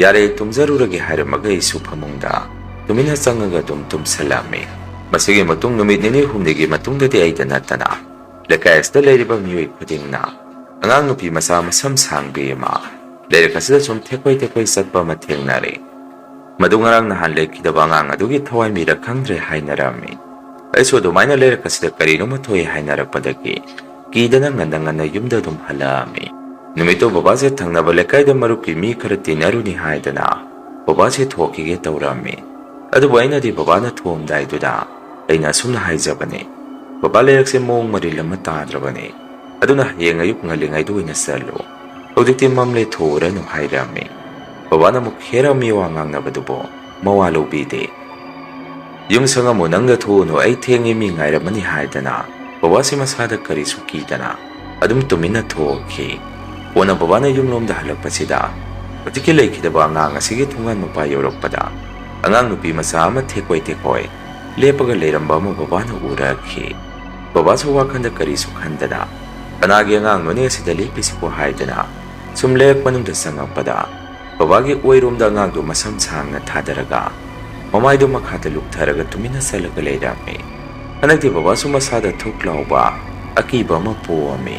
"ꯌꯥꯔꯦ, ꯇꯨꯝꯖꯔꯨꯔꯒꯦ" ꯍꯥꯏꯔꯝꯃꯒ ꯑꯩꯁꯨ ꯐꯃꯨꯡꯗ ꯇꯨꯃꯤꯟꯅ ꯆꯪꯉꯒ ꯑꯗꯨꯝ ꯇꯨꯝꯁꯜꯂꯝꯃꯤ꯫ ꯃꯁꯤꯒꯤ ꯃꯇꯨꯡ ꯅꯨꯃꯤꯠ ꯅꯤꯅꯤ ꯍꯨꯝꯅꯤꯒꯤ ꯃꯇꯨꯡꯗꯗꯤ ꯑꯩꯗ ꯅꯠꯇꯅ ꯂꯩꯀꯥꯏ ꯑꯁꯤꯗ ꯂꯩꯔꯤꯕ ꯃꯤꯑꯣꯏ ꯈꯨꯗꯤꯡꯅ ꯑꯉꯥꯡ ꯅꯨꯄꯤ ꯃꯆꯥ ꯃꯁꯝ ꯁꯥꯡꯕꯤ ꯑꯃ ꯂꯩꯔꯛ ꯑꯁꯤꯗ ꯁꯨꯝ ꯊꯦꯛꯄꯩ ꯊꯦꯛꯄꯩ ꯆꯠꯄ ꯑꯃ ꯊꯦꯡꯅꯔꯦ꯫ ꯃꯗꯨ ꯉꯔꯥꯡ ꯅꯍꯥꯟ ꯂꯩꯈꯤꯗꯕ ꯑꯉꯥꯡ ꯑꯗꯨꯒꯤ ꯊꯋꯥꯏ ꯃꯤꯔꯛ ꯈꯪꯗ꯭ꯔꯦ ꯍꯥꯏꯅꯔꯝꯃꯤ꯫ ꯑꯩꯁꯨ ꯑꯗꯨꯃꯥꯏꯅ ꯂꯩꯔꯛ ꯑꯁꯤꯗ ꯀꯔꯤꯅꯣꯃ ꯊꯣꯛꯑꯦ ꯍꯥꯏꯅꯔꯛꯄꯗꯒꯤ ꯀꯤꯗꯅ ꯉꯟꯅ ꯉꯟꯅ ꯌꯨꯝꯗ ꯑꯗꯨꯝ ꯍꯜꯂꯛꯑꯝꯃꯤ꯫ ꯅꯨꯃꯤꯠꯇꯨ ꯕꯕꯥꯁꯦ ꯊꯪꯅꯕ ꯂꯩꯀꯥꯏꯗ ꯃꯔꯨꯞꯀꯤ ꯃꯤ ꯈꯔ ꯇꯤꯟꯅꯔꯨꯅꯤ ꯍꯥꯏꯗꯅ ꯕꯕꯥꯁꯦ ꯊꯣꯛꯈꯤꯒꯦ ꯇꯧꯔꯝꯃꯤ꯫ ꯑꯗꯨꯕꯨ ꯑꯩꯅꯗꯤ ꯕꯕꯥꯅ ꯊꯣꯛꯑꯝꯗꯥꯏꯗꯨꯗ ꯑꯩꯅ ꯑꯁꯨꯝꯅ ꯍꯥꯏꯖꯕꯅꯤ, "ꯕꯕꯥ, ꯂꯩꯔꯛꯁꯦ ꯃꯑꯣꯡ ꯃꯔꯤꯜ ꯑꯃ ꯇꯥꯗ꯭ꯔꯕꯅꯤ, ꯑꯗꯨꯅ ꯍꯌꯦꯡ ꯑꯌꯨꯛ ꯉꯜꯂꯤꯉꯩꯗ ꯑꯣꯏꯅ ꯆꯠꯂꯨ, ꯍꯧꯖꯤꯛꯇꯤ ꯃꯝꯂꯦ, ꯊꯣꯛꯎꯔꯅꯨ" ꯍꯥꯏꯔꯝꯃꯤ꯫ ꯕꯕꯥꯅ ꯑꯃꯨꯛ ꯈꯦꯔ ꯃꯤꯋꯥ ꯉꯥꯡꯅꯕꯗꯨꯕꯨ ꯃꯋꯥ ꯂꯧꯕꯤꯗꯦ꯫ "ꯌꯨꯝ ꯁꯪꯉꯝꯃꯨ, ꯅꯪꯗ ꯊꯣꯛꯎꯅꯨ, ꯑꯩ ꯊꯦꯡꯉꯦ, ꯃꯤ ꯉꯥꯏꯔꯝꯃꯅꯤ" ꯍꯥꯏꯗꯅ ꯕꯕꯥꯁꯤ ꯃꯁꯥꯗ ꯀꯔꯤꯁꯨ ꯀꯤꯗꯅ ꯑꯗꯨꯝ ꯇꯨꯃꯤꯟꯅ ꯊꯣꯛꯈꯤ꯫ ꯀꯣꯟꯅ ꯕꯕꯥꯅ ꯌꯨꯝꯂꯣꯝꯗ ꯍꯜꯂꯛꯄꯁꯤꯗ ꯍꯧꯖꯤꯛꯀꯤ ꯂꯩꯈꯤꯗꯕ ꯑꯉꯥꯡ ꯑꯁꯤꯒꯤ ꯊꯣꯡꯒꯥꯟ ꯃꯄꯥ ꯌꯧꯔꯛꯄꯗ ꯑꯉꯥꯡ ꯅꯨꯄꯤ ꯃꯆꯥ ꯑꯃ ꯊꯦꯛꯀꯣꯏ ꯊꯦꯛꯀꯣꯏ ꯂꯦꯞꯄꯒ ꯂꯩꯔꯝꯕ ꯑꯃ ꯕꯕꯥꯅ ꯎꯔꯛꯈꯤ꯫ ꯕꯕꯥꯁꯨ ꯋꯥꯈꯟꯗ ꯀꯔꯤꯁꯨ ꯈꯟꯗꯅ, "ꯀꯅꯥꯒꯤ ꯑꯉꯥꯡꯅꯣꯅꯦ ꯑꯁꯤꯗ ꯂꯦꯞꯄꯤꯁꯤꯕꯣ?" ꯍꯥꯏꯗꯅ ꯁꯨꯝ ꯂꯩꯔꯛ ꯃꯅꯨꯡꯗ ꯆꯪꯉꯛꯄꯗ ꯕꯕꯥꯒꯤ ꯑꯣꯏꯔꯣꯝꯗ ꯑꯉꯥꯡꯗꯨ ꯃꯁꯝ ꯁꯥꯡꯅ ꯊꯥꯗꯔꯒ ꯃꯃꯥꯏꯗꯨ ꯃꯈꯥꯗ ꯂꯨꯞꯊꯔꯒ ꯇꯨꯃꯤꯟꯅ ꯆꯠꯂꯒ ꯂꯩꯔꯝꯃꯤ꯫ ꯍꯟꯗꯛꯇꯤ ꯕꯕꯥꯁꯨ ꯃꯁꯥꯗ ꯊꯨꯛ ꯂꯥꯎꯕ ꯑꯀꯤꯕ ꯑꯃ ꯄꯣꯛꯑꯝꯃꯤ꯫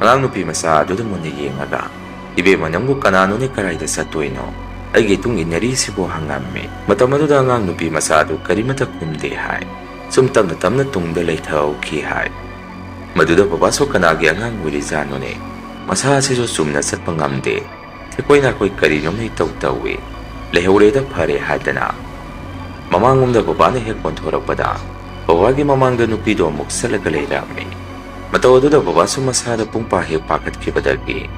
ꯑꯉꯥꯡ ꯅꯨꯄꯤ ꯃꯆꯥ ꯑꯗꯨꯗ ꯃꯨꯟꯅ ꯌꯦꯡꯉꯒ, "ꯏꯕꯦꯝꯃ, ꯅꯪꯕꯨ ꯀꯅꯥꯅꯣꯅꯦ, ꯀꯗꯥꯏꯗ ꯆꯠꯇꯣꯏꯅꯣ? ꯑꯩꯒꯤ ꯇꯨꯡ ꯏꯟꯅꯔꯤꯁꯤꯕꯨ?" ꯍꯪꯉꯝꯃꯤ꯫ ꯃꯇꯝ ꯑꯗꯨꯗ ꯑꯉꯥꯡ ꯅꯨꯄꯤ ꯃꯆꯥ ꯑꯗꯨ ꯀꯔꯤꯃꯠꯇ ꯈꯨꯝꯗꯦ ꯍꯥꯏ꯫ ꯁꯨꯝ ꯇꯞꯅ ꯇꯞꯅ ꯇꯨꯡꯗ ꯂꯩꯊꯍꯧꯈꯤ ꯍꯥꯏ꯫ ꯃꯗꯨꯗ ꯕꯕꯥꯁꯨ ꯀꯅꯥꯒꯤ ꯑꯉꯥꯡ ꯑꯣꯏꯔꯤꯖꯥꯠꯅꯣꯅꯦ? ꯃꯁꯥ ꯑꯁꯤꯁꯨ ꯆꯨꯝꯅ ꯆꯠꯄ ꯉꯝꯗꯦ꯫ ꯊꯦꯛꯀꯣꯏ ꯅꯥꯀꯣꯏ ꯀꯔꯤꯅꯣꯝ ꯍꯦꯛ ꯇꯧ ꯇꯧꯏ꯫ "ꯂꯩꯍꯧꯔꯦꯗ, ꯐꯔꯦ" ꯍꯥꯏꯗꯅ ꯃꯃꯥꯡꯂꯣꯝꯗ ꯕꯕꯥꯅ ꯍꯦꯛ ꯑꯣꯟꯊꯣꯔꯛꯄꯗ ꯕꯕꯥꯒꯤ ꯃꯃꯥꯡꯗ ꯅꯨꯄꯤꯗꯣ ꯑꯃꯨꯛ ꯆꯠꯂꯒ ꯂꯩꯔꯝꯃꯤ꯫ ꯃꯇꯧ ꯑꯗꯨꯗ ꯕꯕꯥꯁꯨ ꯃꯁꯥꯗ ꯄꯨꯡꯄꯥ ꯍꯦꯛ ꯄꯥꯈꯠꯈꯤꯕꯗꯒꯤ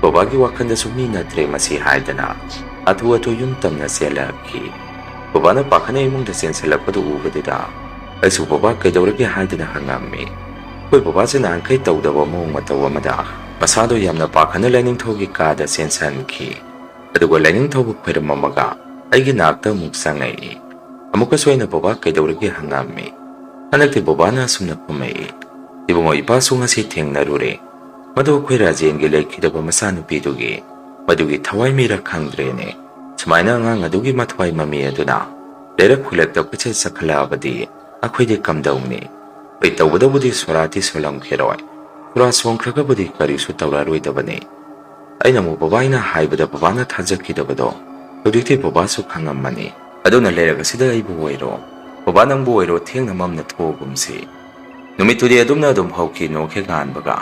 ꯕꯕꯥꯒꯤ ꯋꯥꯈꯜꯗꯁꯨ "ꯃꯤ ꯅꯠꯇ꯭ꯔꯦ ꯃꯁꯤ" ꯍꯥꯏꯗꯅ ꯍꯥꯊꯨ ꯍꯥꯊꯨ ꯌꯨꯝ ꯇꯝꯅ ꯆꯦꯜꯂꯛꯈꯤ꯫ ꯕꯕꯥꯅ ꯄꯥꯈꯠꯅ ꯏꯃꯨꯡꯗ ꯆꯦꯟꯁꯤꯜꯂꯛꯄꯗꯨ ꯎꯕꯗꯨꯗ ꯑꯩꯁꯨ "ꯕꯕꯥ, ꯀꯩꯗꯧꯔꯒꯦ?" ꯍꯥꯏꯗꯨꯅ ꯍꯪꯉꯝꯃꯤ꯫ ꯑꯩꯈꯣꯏ ꯕꯕꯥꯁꯦ ꯅꯍꯥꯟꯈꯩ ꯇꯧꯗꯕ ꯃꯑꯣꯡ ꯃꯇꯧ ꯑꯃꯗ ꯃꯁꯥꯗꯣ ꯌꯥꯝꯅ ꯄꯥꯈꯠꯅ ꯂꯥꯏꯅꯤꯡꯊꯧꯒꯤ ꯀꯥꯗ ꯆꯦꯟꯁꯤꯟꯈꯤ꯫ ꯑꯗꯨꯒ ꯂꯥꯏꯅꯤꯡꯊꯧꯕꯨ ꯈꯣꯏꯔꯝꯃꯝꯃꯒ ꯑꯩꯒꯤ ꯅꯥꯛꯇ ꯑꯃꯨꯛ ꯆꯪꯉꯛꯏ꯫ ꯑꯃꯨꯛꯀꯁꯨ ꯑꯩꯅ ꯕꯕꯥ ꯀꯩꯗꯧꯔꯒꯦ ꯍꯪꯉꯝꯃꯤ꯫ ꯍꯟꯗꯛꯇꯤ ꯕꯕꯥꯅ ꯑꯁꯨꯝꯅ ꯈꯨꯝꯃꯛꯏ, "ꯏꯕꯨꯡꯉꯣ, ꯏꯄꯥꯁꯨ ꯉꯁꯤ ꯊꯦꯡꯅꯔꯨꯔꯦ꯫ ꯃꯗꯨ ꯑꯩꯈꯣꯏ ꯔꯥꯖꯦꯟꯒꯤ ꯂꯩꯈꯤꯗꯕ ꯃꯆꯥꯅꯨꯄꯤꯗꯨꯒꯤ ꯃꯗꯨꯒꯤ ꯊꯋꯥꯏ ꯃꯤꯔ ꯈꯪꯗ꯭ꯔꯦꯅꯦ꯫ ꯁꯨꯃꯥꯏꯅ ꯑꯉꯥꯡ ꯑꯗꯨꯒꯤ ꯃꯊ꯭ꯋꯥꯏ ꯃꯃꯤ ꯑꯗꯨꯅ ꯂꯩꯔꯛ ꯈꯨꯜꯂꯛꯇ ꯀꯣꯏꯆꯠ ꯆꯠꯈꯠꯂꯛꯑꯕꯗꯤ ꯑꯩꯈꯣꯏꯗꯤ ꯀꯝꯗꯧꯅꯤ? ꯍꯣꯏ, ꯇꯧꯕꯗꯕꯨꯗꯤ ꯁꯣꯔꯥꯗꯤ ꯁꯣꯜꯂꯝꯈꯤꯔꯣꯏ꯫ ꯁꯣꯔꯥ ꯁꯣꯟꯈ꯭ꯔꯒꯕꯨꯗꯤ ꯀꯔꯤꯁꯨ ꯇꯧꯔꯔꯣꯏꯗꯕꯅꯤ"꯫ ꯑꯩꯅ ꯑꯃꯨꯛ ꯕꯕꯥ ꯑꯩꯅ ꯍꯥꯏꯕꯗ ꯕꯕꯥꯅ ꯊꯥꯖꯈꯤꯗꯕꯗꯣ ꯍꯧꯖꯤꯛꯇꯤ ꯕꯕꯥꯁꯨ ꯈꯪꯉꯝꯃꯅꯤ꯫ ꯑꯗꯨꯅ ꯂꯩꯔꯛ ꯑꯁꯤꯗ ꯑꯩꯕꯨ ꯑꯣꯏꯔꯣ, ꯕꯕꯥ ꯅꯪꯕꯨ ꯑꯣꯏꯔꯣ, ꯊꯦꯡꯅ ꯃꯝꯅ ꯊꯣꯛꯑꯒꯨꯝꯁꯤ꯫ ꯅꯨꯃꯤꯠꯇꯨꯗꯤ ꯑꯗꯨꯝꯅ ꯑꯗꯨꯝ ꯍꯧꯈꯤ, ꯅꯣꯡ ꯍꯦꯛ ꯉꯥꯟꯕꯒ꯫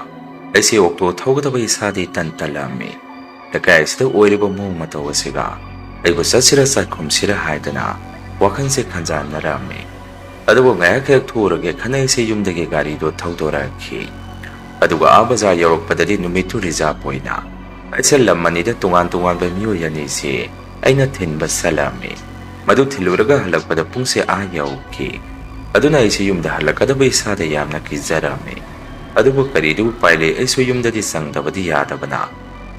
ꯑꯩꯁꯦ ꯑꯣꯛꯇꯣ ꯊꯧꯒꯗꯕ ꯏꯁꯥꯗꯤ ꯇꯟ ꯇꯜꯂꯝꯃꯤ꯫ ꯂꯩꯀꯥꯏ ꯑꯁꯤꯗ ꯑꯣꯏꯔꯤꯕ ꯃꯑꯣꯡ ꯃꯇꯧ ꯑꯁꯤꯒ ꯑꯩꯕꯨ ꯆꯠꯁꯤꯔ ꯆꯠꯈꯨꯝꯁꯤꯔ ꯍꯥꯏꯗꯅ ꯋꯥꯈꯜꯁꯦ ꯈꯟꯖꯥꯟꯅꯔꯝꯃꯤ꯫ ꯑꯗꯨꯕꯨ ꯉꯥꯏꯍꯥꯛ ꯍꯦꯛ ꯊꯣꯛꯎꯔꯒꯦ ꯈꯟꯅ ꯑꯩꯁꯦ ꯌꯨꯝꯗꯒꯤ ꯒꯥꯔꯤꯗꯣ ꯊꯧꯗꯣꯔꯛꯈꯤ꯫ ꯑꯗꯨꯒ ꯑꯥ ꯕꯖꯥꯔ ꯌꯧꯔꯛꯄꯗꯗꯤ ꯅꯨꯃꯤꯠꯇꯨ ꯔꯤꯖꯥꯕ ꯑꯣꯏꯅ ꯑꯩꯁꯦ ꯂꯝ ꯑꯅꯤꯗ ꯇꯣꯉꯥꯟ ꯇꯣꯉꯥꯟꯕ ꯃꯤꯑꯣꯏ ꯑꯅꯤꯁꯤ ꯑꯩꯅ ꯊꯤꯟꯕ ꯆꯠꯂꯝꯃꯤ꯫ ꯃꯗꯨ ꯊꯤꯜꯂꯨꯔꯒ ꯍꯜꯂꯛꯄꯗ ꯄꯨꯡꯁꯦ ꯑꯥ ꯌꯧꯈꯤ꯫ ꯑꯗꯨꯅ ꯑꯩꯁꯦ ꯌꯨꯝꯗ ꯍꯜꯂꯛꯀꯗꯕ ꯏꯁꯥꯗ ꯌꯥꯝꯅ ꯀꯤꯖꯔꯝꯃꯤ꯫ ꯑꯗꯨꯕꯨ ꯀꯔꯤꯗꯤ ꯎꯄꯥꯏ ꯂꯩ, ꯑꯩꯁꯨ ꯌꯨꯝꯗꯗꯤ ꯆꯪꯗꯕꯗꯤ ꯌꯥꯗꯕꯅ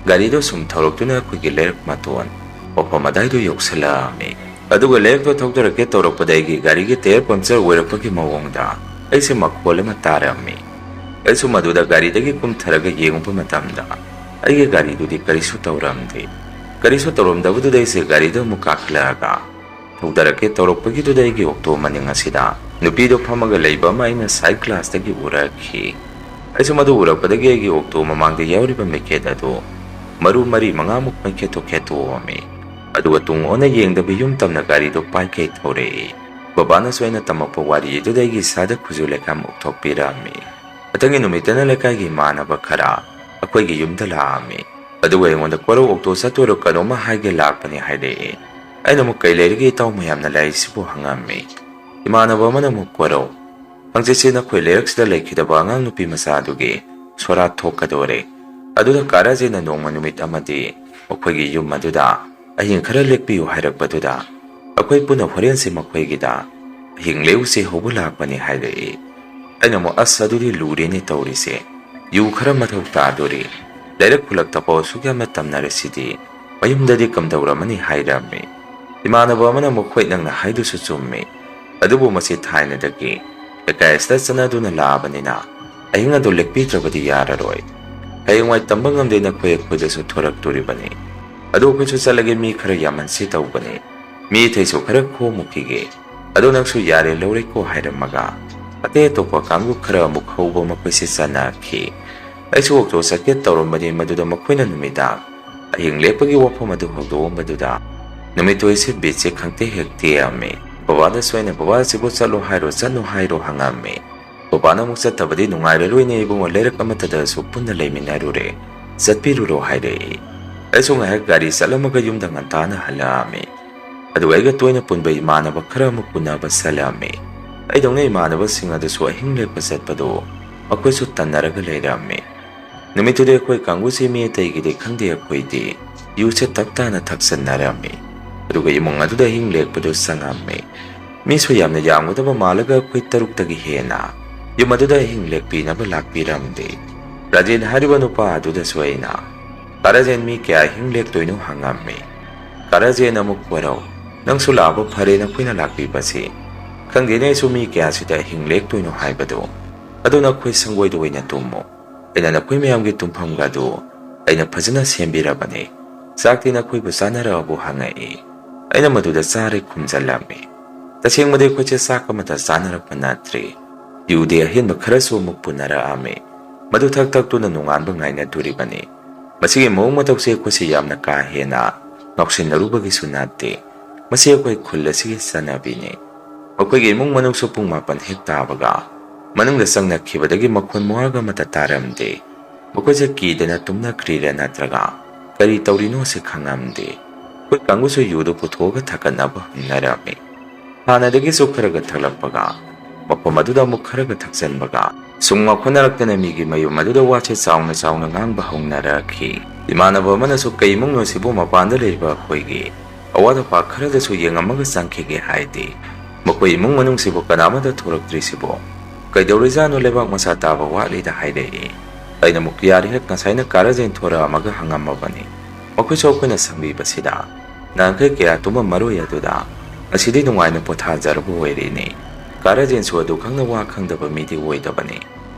ꯒꯥꯔꯤꯗꯣ ꯁꯨꯝ ꯊꯧꯔꯛꯇꯨꯅ ꯑꯩꯈꯣꯏꯒꯤ ꯂꯩꯔꯛ ꯃꯇꯣꯟ ꯃꯐꯝ ꯑꯗꯥꯏꯗꯣ ꯌꯧꯁꯤꯜꯂꯛꯑꯝꯃꯤ꯫ ꯑꯗꯨꯒ ꯂꯩꯔꯛꯇꯣ ꯊꯧꯗꯔꯛꯀꯦ ꯇꯧꯔꯛꯄꯗ ꯑꯩꯒꯤ ꯒꯥꯔꯤꯒꯤ ꯇꯌꯔ ꯄꯝꯆꯔ ꯑꯣꯏꯔꯛꯄꯒꯤ ꯃꯑꯣꯡꯗ ꯑꯩꯁꯦ ꯃꯈꯣꯜ ꯑꯃ ꯇꯥꯔꯝꯃꯤ꯫ ꯑꯩꯁꯨ ꯃꯗꯨꯗ ꯒꯥꯔꯤꯗꯒꯤ ꯀꯨꯝꯊꯔꯒ ꯌꯦꯡꯉꯨꯕ ꯃꯇꯝꯗ ꯑꯩꯒꯤ ꯒꯥꯔꯤꯗꯨꯗꯤ ꯀꯔꯤꯁꯨ ꯇꯧꯔꯝꯗꯦ꯫ ꯀꯔꯤꯁꯨ ꯇꯧꯔꯝꯗꯕꯗꯨꯗ ꯑꯩꯁꯦ ꯒꯥꯔꯤꯗ ꯑꯃꯨꯛ ꯀꯥꯈꯠꯂꯛꯑꯒ ꯊꯧꯗꯔꯛꯀꯦ ꯇꯧꯔꯛꯄꯒꯤꯗꯨꯗ ꯑꯩꯒꯤ ꯑꯣꯛꯇꯣ ꯃꯅꯤꯡ ꯑꯁꯤꯗ ꯅꯨꯄꯤꯗꯣ ꯐꯝꯃꯒ ꯂꯩꯕ ꯑꯃ ꯑꯩꯅ ꯁꯥꯏꯠ ꯒ꯭ꯂꯥꯁꯇꯒꯤ ꯎꯔꯛꯈꯤ꯫ ꯑꯩꯁꯨ ꯃꯗꯨ ꯎꯔꯛꯄꯗꯒꯤ ꯑꯩꯒꯤ ꯑꯣꯛꯇꯣ ꯃꯃꯥꯡꯗ ꯌꯥꯎꯔꯤꯕ ꯃꯤꯀꯦꯠ ꯑꯗꯨ ꯃꯔꯨ ꯃꯔꯤ ꯃꯉꯥꯃꯨꯛ ꯃꯩꯈꯦꯠ ꯊꯣꯛꯈꯦꯠ ꯊꯣꯛꯑꯝꯃꯤ꯫ ꯑꯗꯨꯒ ꯇꯨꯡ ꯑꯣꯟꯅ ꯌꯦꯡꯗꯕꯤ ꯌꯨꯝ ꯇꯝꯅ ꯒꯥꯔꯤꯗꯣ ꯄꯥꯏꯈꯩ ꯊꯧꯔꯛꯏ꯫ ꯕꯕꯥꯅꯁꯨ ꯑꯩꯅ ꯇꯝꯃꯛꯄ ꯋꯥꯔꯤ ꯑꯗꯨꯗ ꯑꯩꯒꯤ ꯏꯁꯥꯗ ꯈꯨꯖꯨ ꯂꯩꯈꯥꯝ ꯎꯞꯊꯣꯛꯄꯤꯔꯛꯑꯝꯃꯤ꯫ ꯃꯊꯪꯒꯤ ꯅꯨꯃꯤꯠꯇꯅ ꯂꯩꯀꯥꯏꯒꯤ ꯏꯃꯥꯟꯅꯕ ꯈꯔ ꯑꯩꯈꯣꯏꯒꯤ ꯌꯨꯝꯗ ꯂꯥꯛꯑꯝꯃꯤ꯫ ꯑꯗꯨꯒ ꯑꯩꯉꯣꯟꯗ "ꯀꯣꯔꯧ, ꯑꯣꯛꯇꯣ ꯆꯠꯇꯣꯏꯔꯣ, ꯀꯩꯅꯣꯝꯃ ꯍꯥꯏꯒꯦ ꯂꯥꯛꯄꯅꯤ" ꯍꯥꯏꯔꯛꯑꯦ꯫ ꯑꯩꯅ ꯑꯃꯨꯛ "ꯀꯩ ꯂꯩꯔꯒꯦ ꯏꯇꯥꯎ ꯃꯌꯥꯝꯅ ꯂꯥꯛꯏꯁꯤꯕꯨ?" ꯍꯪꯉꯝꯃꯤ꯫ ꯏꯃꯥꯟꯅꯕ ꯑꯃꯅ ꯑꯃꯨꯛ "ꯀꯣꯔꯧ, ꯍꯪꯆꯤꯠꯁꯦ ꯅꯈꯣꯏ ꯂꯩꯔꯛꯁꯤꯗ ꯂꯩꯈꯤꯗꯕ ꯑꯉꯥꯡ ꯅꯨꯄꯤ ꯃꯆꯥꯗꯨꯒꯤ ꯁꯣꯔꯥꯠ ꯊꯣꯛꯀꯗꯣꯔꯦ꯫ ꯑꯗꯨꯗ ꯀꯥ ꯔꯥꯖꯦꯟꯅ ꯅꯣꯡꯃ ꯅꯨꯃꯤꯠ ꯑꯃꯗꯤ ꯃꯈꯣꯏꯒꯤ ꯌꯨꯝ ꯑꯗꯨꯗ ꯑꯍꯤꯡ ꯈꯔ ꯂꯦꯛꯄꯤꯌꯨ ꯍꯥꯏꯔꯛꯄꯗꯨꯗ ꯑꯩꯈꯣꯏ ꯄꯨꯟꯅ ꯍꯣꯔꯦꯟꯁꯦ ꯃꯈꯣꯏꯒꯤꯗ ꯑꯍꯤꯡ ꯂꯦꯛꯎꯁꯦ ꯍꯧꯕ ꯂꯥꯛꯄꯅꯤ" ꯍꯥꯏꯔꯛꯏ꯫ ꯑꯩꯅ ꯑꯃꯨꯛ "ꯑꯁ, ꯑꯗꯨꯗꯤ ꯂꯨꯔꯦꯅꯦ ꯇꯧꯔꯤꯁꯦ꯫ ꯌꯨ ꯈꯔ ꯃꯊꯧ ꯇꯥꯗꯣꯔꯤ꯫ ꯂꯩꯔꯛ ꯈꯨꯜꯂꯛꯇꯐꯥꯎ ꯑꯁꯨꯛ ꯌꯥꯝꯅ ꯇꯝꯅꯔꯤꯁꯤꯗꯤ ꯃꯌꯨꯝꯗꯗꯤ ꯀꯝꯗꯧꯔꯝꯃꯅꯤ?" ꯍꯥꯏꯔꯝꯃꯤ꯫ ꯏꯃꯥꯟꯅꯕ ꯑꯃꯅ ꯑꯃꯨꯛ, "ꯍꯣꯏ, ꯅꯪꯅ ꯍꯥꯏꯗꯨꯁꯨ ꯆꯨꯝꯃꯤ, ꯑꯗꯨꯕꯨ ꯃꯁꯤ ꯊꯥꯏꯅꯗꯒꯤ ꯂꯩꯀꯥꯏ ꯑꯁꯤꯗ ꯆꯠꯅꯗꯨꯅ ꯂꯥꯛꯑꯕꯅꯤꯅ ꯑꯍꯤꯡ ꯑꯗꯨ ꯂꯦꯛꯄꯤꯗ꯭ꯔꯕꯗꯤ ꯌꯥꯔꯔꯣꯏ꯫ ꯍꯌꯦꯡꯋꯥꯏ ꯇꯝꯕ ꯉꯝꯗꯦ, ꯅꯈꯣꯏ ꯑꯩꯈꯣꯏꯗꯁꯨ ꯊꯣꯔꯛꯇꯣꯔꯤꯕꯅꯤ꯫ ꯑꯗꯨ ꯑꯩꯈꯣꯏꯁꯨ ꯆꯠꯂꯒꯦ, ꯃꯤ ꯈꯔ ꯌꯥꯝꯍꯟꯁꯤ ꯇꯧꯕꯅꯤ꯫ ꯃꯤ ꯑꯇꯩꯁꯨ ꯈꯔ ꯈꯣꯝꯃꯨꯈꯤꯒꯦ꯫ ꯑꯗꯣ ꯅꯪꯁꯨ ꯌꯥꯔꯦ ꯂꯧꯔꯦꯀꯣ" ꯍꯥꯏꯔꯝꯃꯒ ꯑꯇꯩ ꯑꯇꯣꯞꯄ ꯀꯥꯡꯂꯨꯞ ꯈꯔ ꯑꯃꯨꯛ ꯍꯧꯕ ꯃꯈꯣꯏꯁꯤ ꯆꯠꯅꯈꯤ꯫ ꯑꯩꯁꯨ ꯑꯣꯛꯇꯣ ꯆꯠꯀꯦ ꯇꯧꯔꯝꯕꯅꯤ, ꯃꯗꯨꯗ ꯃꯈꯣꯏꯅ ꯅꯨꯃꯤꯗꯥꯡ ꯑꯍꯤꯡ ꯂꯦꯛꯄꯒꯤ ꯋꯥꯐꯝ ꯑꯗꯨ ꯍꯧꯗꯣꯛꯑꯝꯕꯗꯨꯗ ꯅꯨꯃꯤꯠꯇꯨ ꯑꯩꯁꯦ ꯕꯤꯠꯁꯦ ꯈꯪꯇꯦꯛ ꯍꯦꯛ ꯇꯦꯛꯑꯝꯃꯤ꯫ ꯕꯕꯥꯗꯁꯨ ꯑꯩꯅ, "ꯕꯕꯥ, ꯑꯁꯤꯕꯨ ꯆꯠꯂꯣ ꯍꯥꯏꯔꯣ, ꯆꯠꯅꯨ ꯍꯥꯏꯔꯣ?" ꯍꯪꯉꯝꯃꯤ꯫ ꯕꯕꯥꯅ ꯑꯃꯨꯛ, "ꯆꯠꯇꯕꯗꯤ ꯅꯨꯡꯉꯥꯏꯔꯔꯣꯏꯅꯦ ꯏꯕꯨꯡꯉꯣ, ꯂꯩꯔꯛ ꯑꯃꯠꯇꯗꯁꯨ ꯄꯨꯟꯅ ꯂꯩꯃꯤꯟꯅꯔꯨꯔꯦ, ꯆꯠꯄꯤꯔꯨꯔꯣ" ꯍꯥꯏꯔꯛꯏ꯫ ꯑꯩꯁꯨ ꯉꯥꯏꯍꯥꯛ ꯒꯥꯔꯤ ꯆꯠꯂꯝꯃꯒ ꯌꯨꯝꯗ ꯉꯟꯇꯥꯅ ꯍꯜꯂꯛꯑꯝꯃꯤ꯫ ꯑꯗꯨꯒ ꯑꯩꯒ ꯇꯣꯏꯅ ꯄꯨꯟꯕ ꯏꯃꯥꯟꯅꯕ ꯈꯔ ꯑꯃꯨꯛ ꯎꯅꯕ ꯆꯠꯂꯝꯃꯤ꯫ ꯑꯩꯗꯧꯅ ꯏꯃꯥꯟꯅꯕꯁꯤꯡ ꯑꯗꯨꯁꯨ ꯑꯍꯤꯡ ꯂꯦꯛꯄ ꯆꯠꯄꯗꯨ ꯃꯈꯣꯏꯁꯨ ꯇꯟꯅꯔꯒ ꯂꯩꯔꯝꯃꯤ꯫ ꯅꯨꯃꯤꯠꯇꯨꯗꯤ ꯑꯩꯈꯣꯏ ꯀꯥꯡꯕꯨꯁꯤ ꯃꯤ ꯑꯇꯩꯒꯤꯗꯤ ꯈꯪꯗꯦ, ꯑꯩꯈꯣꯏꯗꯤ ꯌꯨꯁꯦ ꯇꯞ ꯇꯥꯅ ꯊꯛꯆꯟꯅꯔꯝꯃꯤ꯫ ꯑꯗꯨꯒ ꯏꯃꯨꯡ ꯑꯗꯨꯗ ꯑꯍꯤꯡ ꯂꯦꯛꯄꯗꯨ ꯆꯪꯉꯝꯃꯤ꯫ ꯃꯤꯁꯨ ꯌꯥꯝꯅ ꯌꯥꯝꯒꯗꯕ ꯃꯥꯜꯂꯒ ꯑꯩꯈꯣꯏ ꯇꯔꯨꯛꯇꯒꯤ ꯍꯦꯟꯅ ꯌꯨꯝ ꯑꯗꯨꯗ ꯑꯍꯤꯡ ꯂꯦꯛꯄꯤꯅꯕ ꯂꯥꯛꯄꯤꯔꯝꯗꯦ꯫ ꯔꯥꯖꯦꯟ ꯍꯥꯏꯔꯤꯕ ꯅꯨꯄꯥ ꯑꯗꯨꯗꯁꯨ ꯑꯩꯅ, "ꯀꯥ ꯔꯥꯖꯦꯟ, ꯃꯤ ꯀꯌꯥ ꯑꯍꯤꯡ ꯂꯦꯛꯇꯣꯏꯅꯣ?" ꯍꯪꯉꯝꯃꯤ꯫ "ꯀꯥ ꯔꯥꯖꯦꯟ, ꯑꯃꯨꯛ ꯋꯥꯔꯧ, ꯅꯪꯁꯨ ꯂꯥꯛꯑꯕ ꯐꯔꯦ, ꯅꯈꯣꯏꯅ ꯂꯥꯛꯄꯤꯕꯁꯤ꯫ ꯈꯪꯗꯦꯅꯦ ꯑꯩꯁꯨ ꯃꯤ ꯀꯌꯥꯁꯤꯗ ꯑꯍꯤꯡ ꯂꯦꯛꯇꯣꯏꯅꯣ ꯍꯥꯏꯕꯗꯨ꯫ ꯑꯗꯨ ꯅꯈꯣꯏ ꯁꯪꯒꯣꯏꯗ ꯑꯣꯏꯅ ꯇꯨꯝꯃꯨ꯫ ꯑꯩꯅ ꯅꯈꯣꯏ ꯃꯌꯥꯝꯒꯤ ꯇꯨꯝꯐꯝꯒ ꯑꯗꯨ ꯑꯩꯅ ꯐꯖꯅ ꯁꯦꯝꯕꯤꯔꯕꯅꯤ꯫ ꯆꯥꯛꯇꯤ ꯅꯈꯣꯏꯕꯨ ꯆꯥꯅꯔꯛꯑꯕꯣ?" ꯍꯪꯉꯛꯏ꯫ ꯑꯩꯅ ꯃꯗꯨꯗ ꯆꯥꯔꯦ ꯈꯨꯝꯖꯜꯂꯝꯃꯤ꯫ ꯇꯁꯦꯡꯕꯗꯤ ꯑꯩꯈꯣꯏꯁꯦ ꯆꯥꯛ ꯑꯃꯠꯇ ꯆꯥꯅꯔꯛꯄ ꯅꯠꯇ꯭ꯔꯤ꯫ ꯌꯨꯗꯤ ꯑꯍꯦꯟꯕ ꯈꯔꯁꯨ ꯑꯃꯨꯛ ꯄꯨꯅꯔꯛꯑꯝꯃꯤ꯫ ꯃꯗꯨ ꯊꯛ ꯊꯛꯇꯨꯅ ꯅꯣꯡꯉꯥꯟꯕ ꯉꯥꯏꯅꯗꯣꯔꯤꯕꯅꯤ꯫ ꯃꯁꯤꯒꯤ ꯃꯑꯣꯡ ꯃꯇꯧꯁꯦ ꯑꯩꯈꯣꯏꯁꯦ ꯌꯥꯝꯅ ꯀꯥ ꯍꯦꯟꯅ ꯉꯥꯎꯁꯤꯟꯅꯔꯨꯕꯒꯤꯁꯨ ꯅꯠꯇꯦ꯫ ꯃꯁꯤ ꯑꯩꯈꯣꯏ ꯈꯨꯜ ꯑꯁꯤꯒꯤ ꯆꯠꯅꯕꯤꯅꯤ꯫ ꯃꯈꯣꯏꯒꯤ ꯏꯃꯨꯡ ꯃꯅꯨꯡꯁꯨ ꯄꯨꯡ ꯃꯥꯄꯟ ꯍꯦꯛ ꯇꯥꯕꯒ ꯃꯅꯨꯡꯗ ꯆꯪꯅꯈꯤꯕꯗꯒꯤ ꯃꯈꯣꯟ ꯃꯋꯥꯒ ꯑꯃꯠꯇ ꯇꯥꯔꯝꯗꯦ꯫ ꯃꯈꯣꯏꯁꯦ ꯀꯤꯗꯅ ꯇꯨꯝꯅꯈ꯭ꯔꯤꯔꯥ ꯅꯠꯇ꯭ꯔꯒ ꯀꯔꯤ ꯇꯧꯔꯤꯅꯣꯁꯦ ꯈꯪꯉꯝꯗꯦ꯫ ꯑꯩꯈꯣꯏ ꯀꯥꯡꯕꯨꯁꯨ ꯌꯨꯗꯨ ꯄꯨꯊꯣꯛꯑꯒ ꯊꯥꯡꯒꯠꯅꯕ ꯍꯧꯅꯔꯝꯃꯤ꯫ ꯍꯥꯟꯅꯗꯒꯤꯁꯨ ꯈꯔꯒ ꯊꯛꯂꯛꯄꯒ ꯃꯐꯝ ꯑꯗꯨꯗ ꯑꯃꯨꯛ ꯈꯔꯒ ꯊꯛꯆꯟꯕꯒ ꯁꯨꯝ ꯉꯥꯎꯈꯠꯅꯔꯛꯇꯅ ꯃꯤꯒꯤ ꯃꯌꯨꯝ ꯑꯗꯨꯗ ꯋꯥꯁꯦ ꯆꯥꯎꯅ ꯆꯥꯎꯅ ꯉꯥꯡꯕ ꯍꯧꯅꯔꯛꯈꯤ꯫ ꯏꯃꯥꯟꯅꯕ ꯑꯃꯅꯁꯨ, "ꯀꯩ ꯏꯃꯨꯡꯅꯣ ꯁꯤꯕꯨ? ꯃꯄꯥꯟꯗ ꯂꯩꯔꯤꯕ ꯑꯩꯈꯣꯏꯒꯤ ꯑꯋꯥꯠ ꯑꯄꯥ ꯈꯔꯗꯁꯨ ꯌꯦꯡꯉꯝꯃꯒ ꯆꯪꯈꯤꯒꯦ ꯍꯥꯏꯗꯤ, ꯃꯈꯣꯏ ꯏꯃꯨꯡ ꯃꯅꯨꯡꯁꯤꯕꯨ ꯀꯅꯥꯃꯠꯇ ꯊꯣꯔꯛꯇ꯭ꯔꯤꯁꯤꯕꯣ? ꯀꯩꯗꯧꯔꯤꯖꯥꯠꯅꯣ? ꯂꯩꯕꯥꯛ ꯃꯆꯥ ꯇꯥꯕ ꯋꯥꯠꯂꯤꯗ" ꯍꯥꯏꯔꯛꯏ꯫ ꯑꯩꯅ ꯑꯃꯨꯛ, "ꯌꯥꯔꯦ ꯍꯦꯛ, ꯉꯁꯥꯏꯅ ꯀꯥ ꯔꯥꯖꯦꯟ ꯊꯣꯔꯛꯑꯝꯃꯒ ꯍꯪꯉꯝꯃꯕꯅꯤ꯫ ꯃꯈꯣꯏꯁꯨ ꯑꯩꯈꯣꯏꯅ ꯁꯪꯕꯤꯕꯁꯤꯗ ꯅꯍꯥꯟꯈꯩ ꯀꯌꯥ ꯇꯨꯝꯃꯝꯃꯔꯣꯏ ꯑꯗꯨꯗ ꯉꯁꯤꯗꯤ ꯅꯨꯡꯉꯥꯏꯅ ꯄꯣꯊꯥꯖꯔꯕ ꯑꯣꯏꯔꯦꯅꯦ꯫ ꯀꯥ ꯔꯥꯖꯦꯟꯁꯨ ꯑꯗꯨ ꯈꯪꯅ ꯋꯥ ꯈꯪꯗꯕ ꯃꯤꯗꯤ ꯑꯣꯏꯗꯕꯅꯤ꯫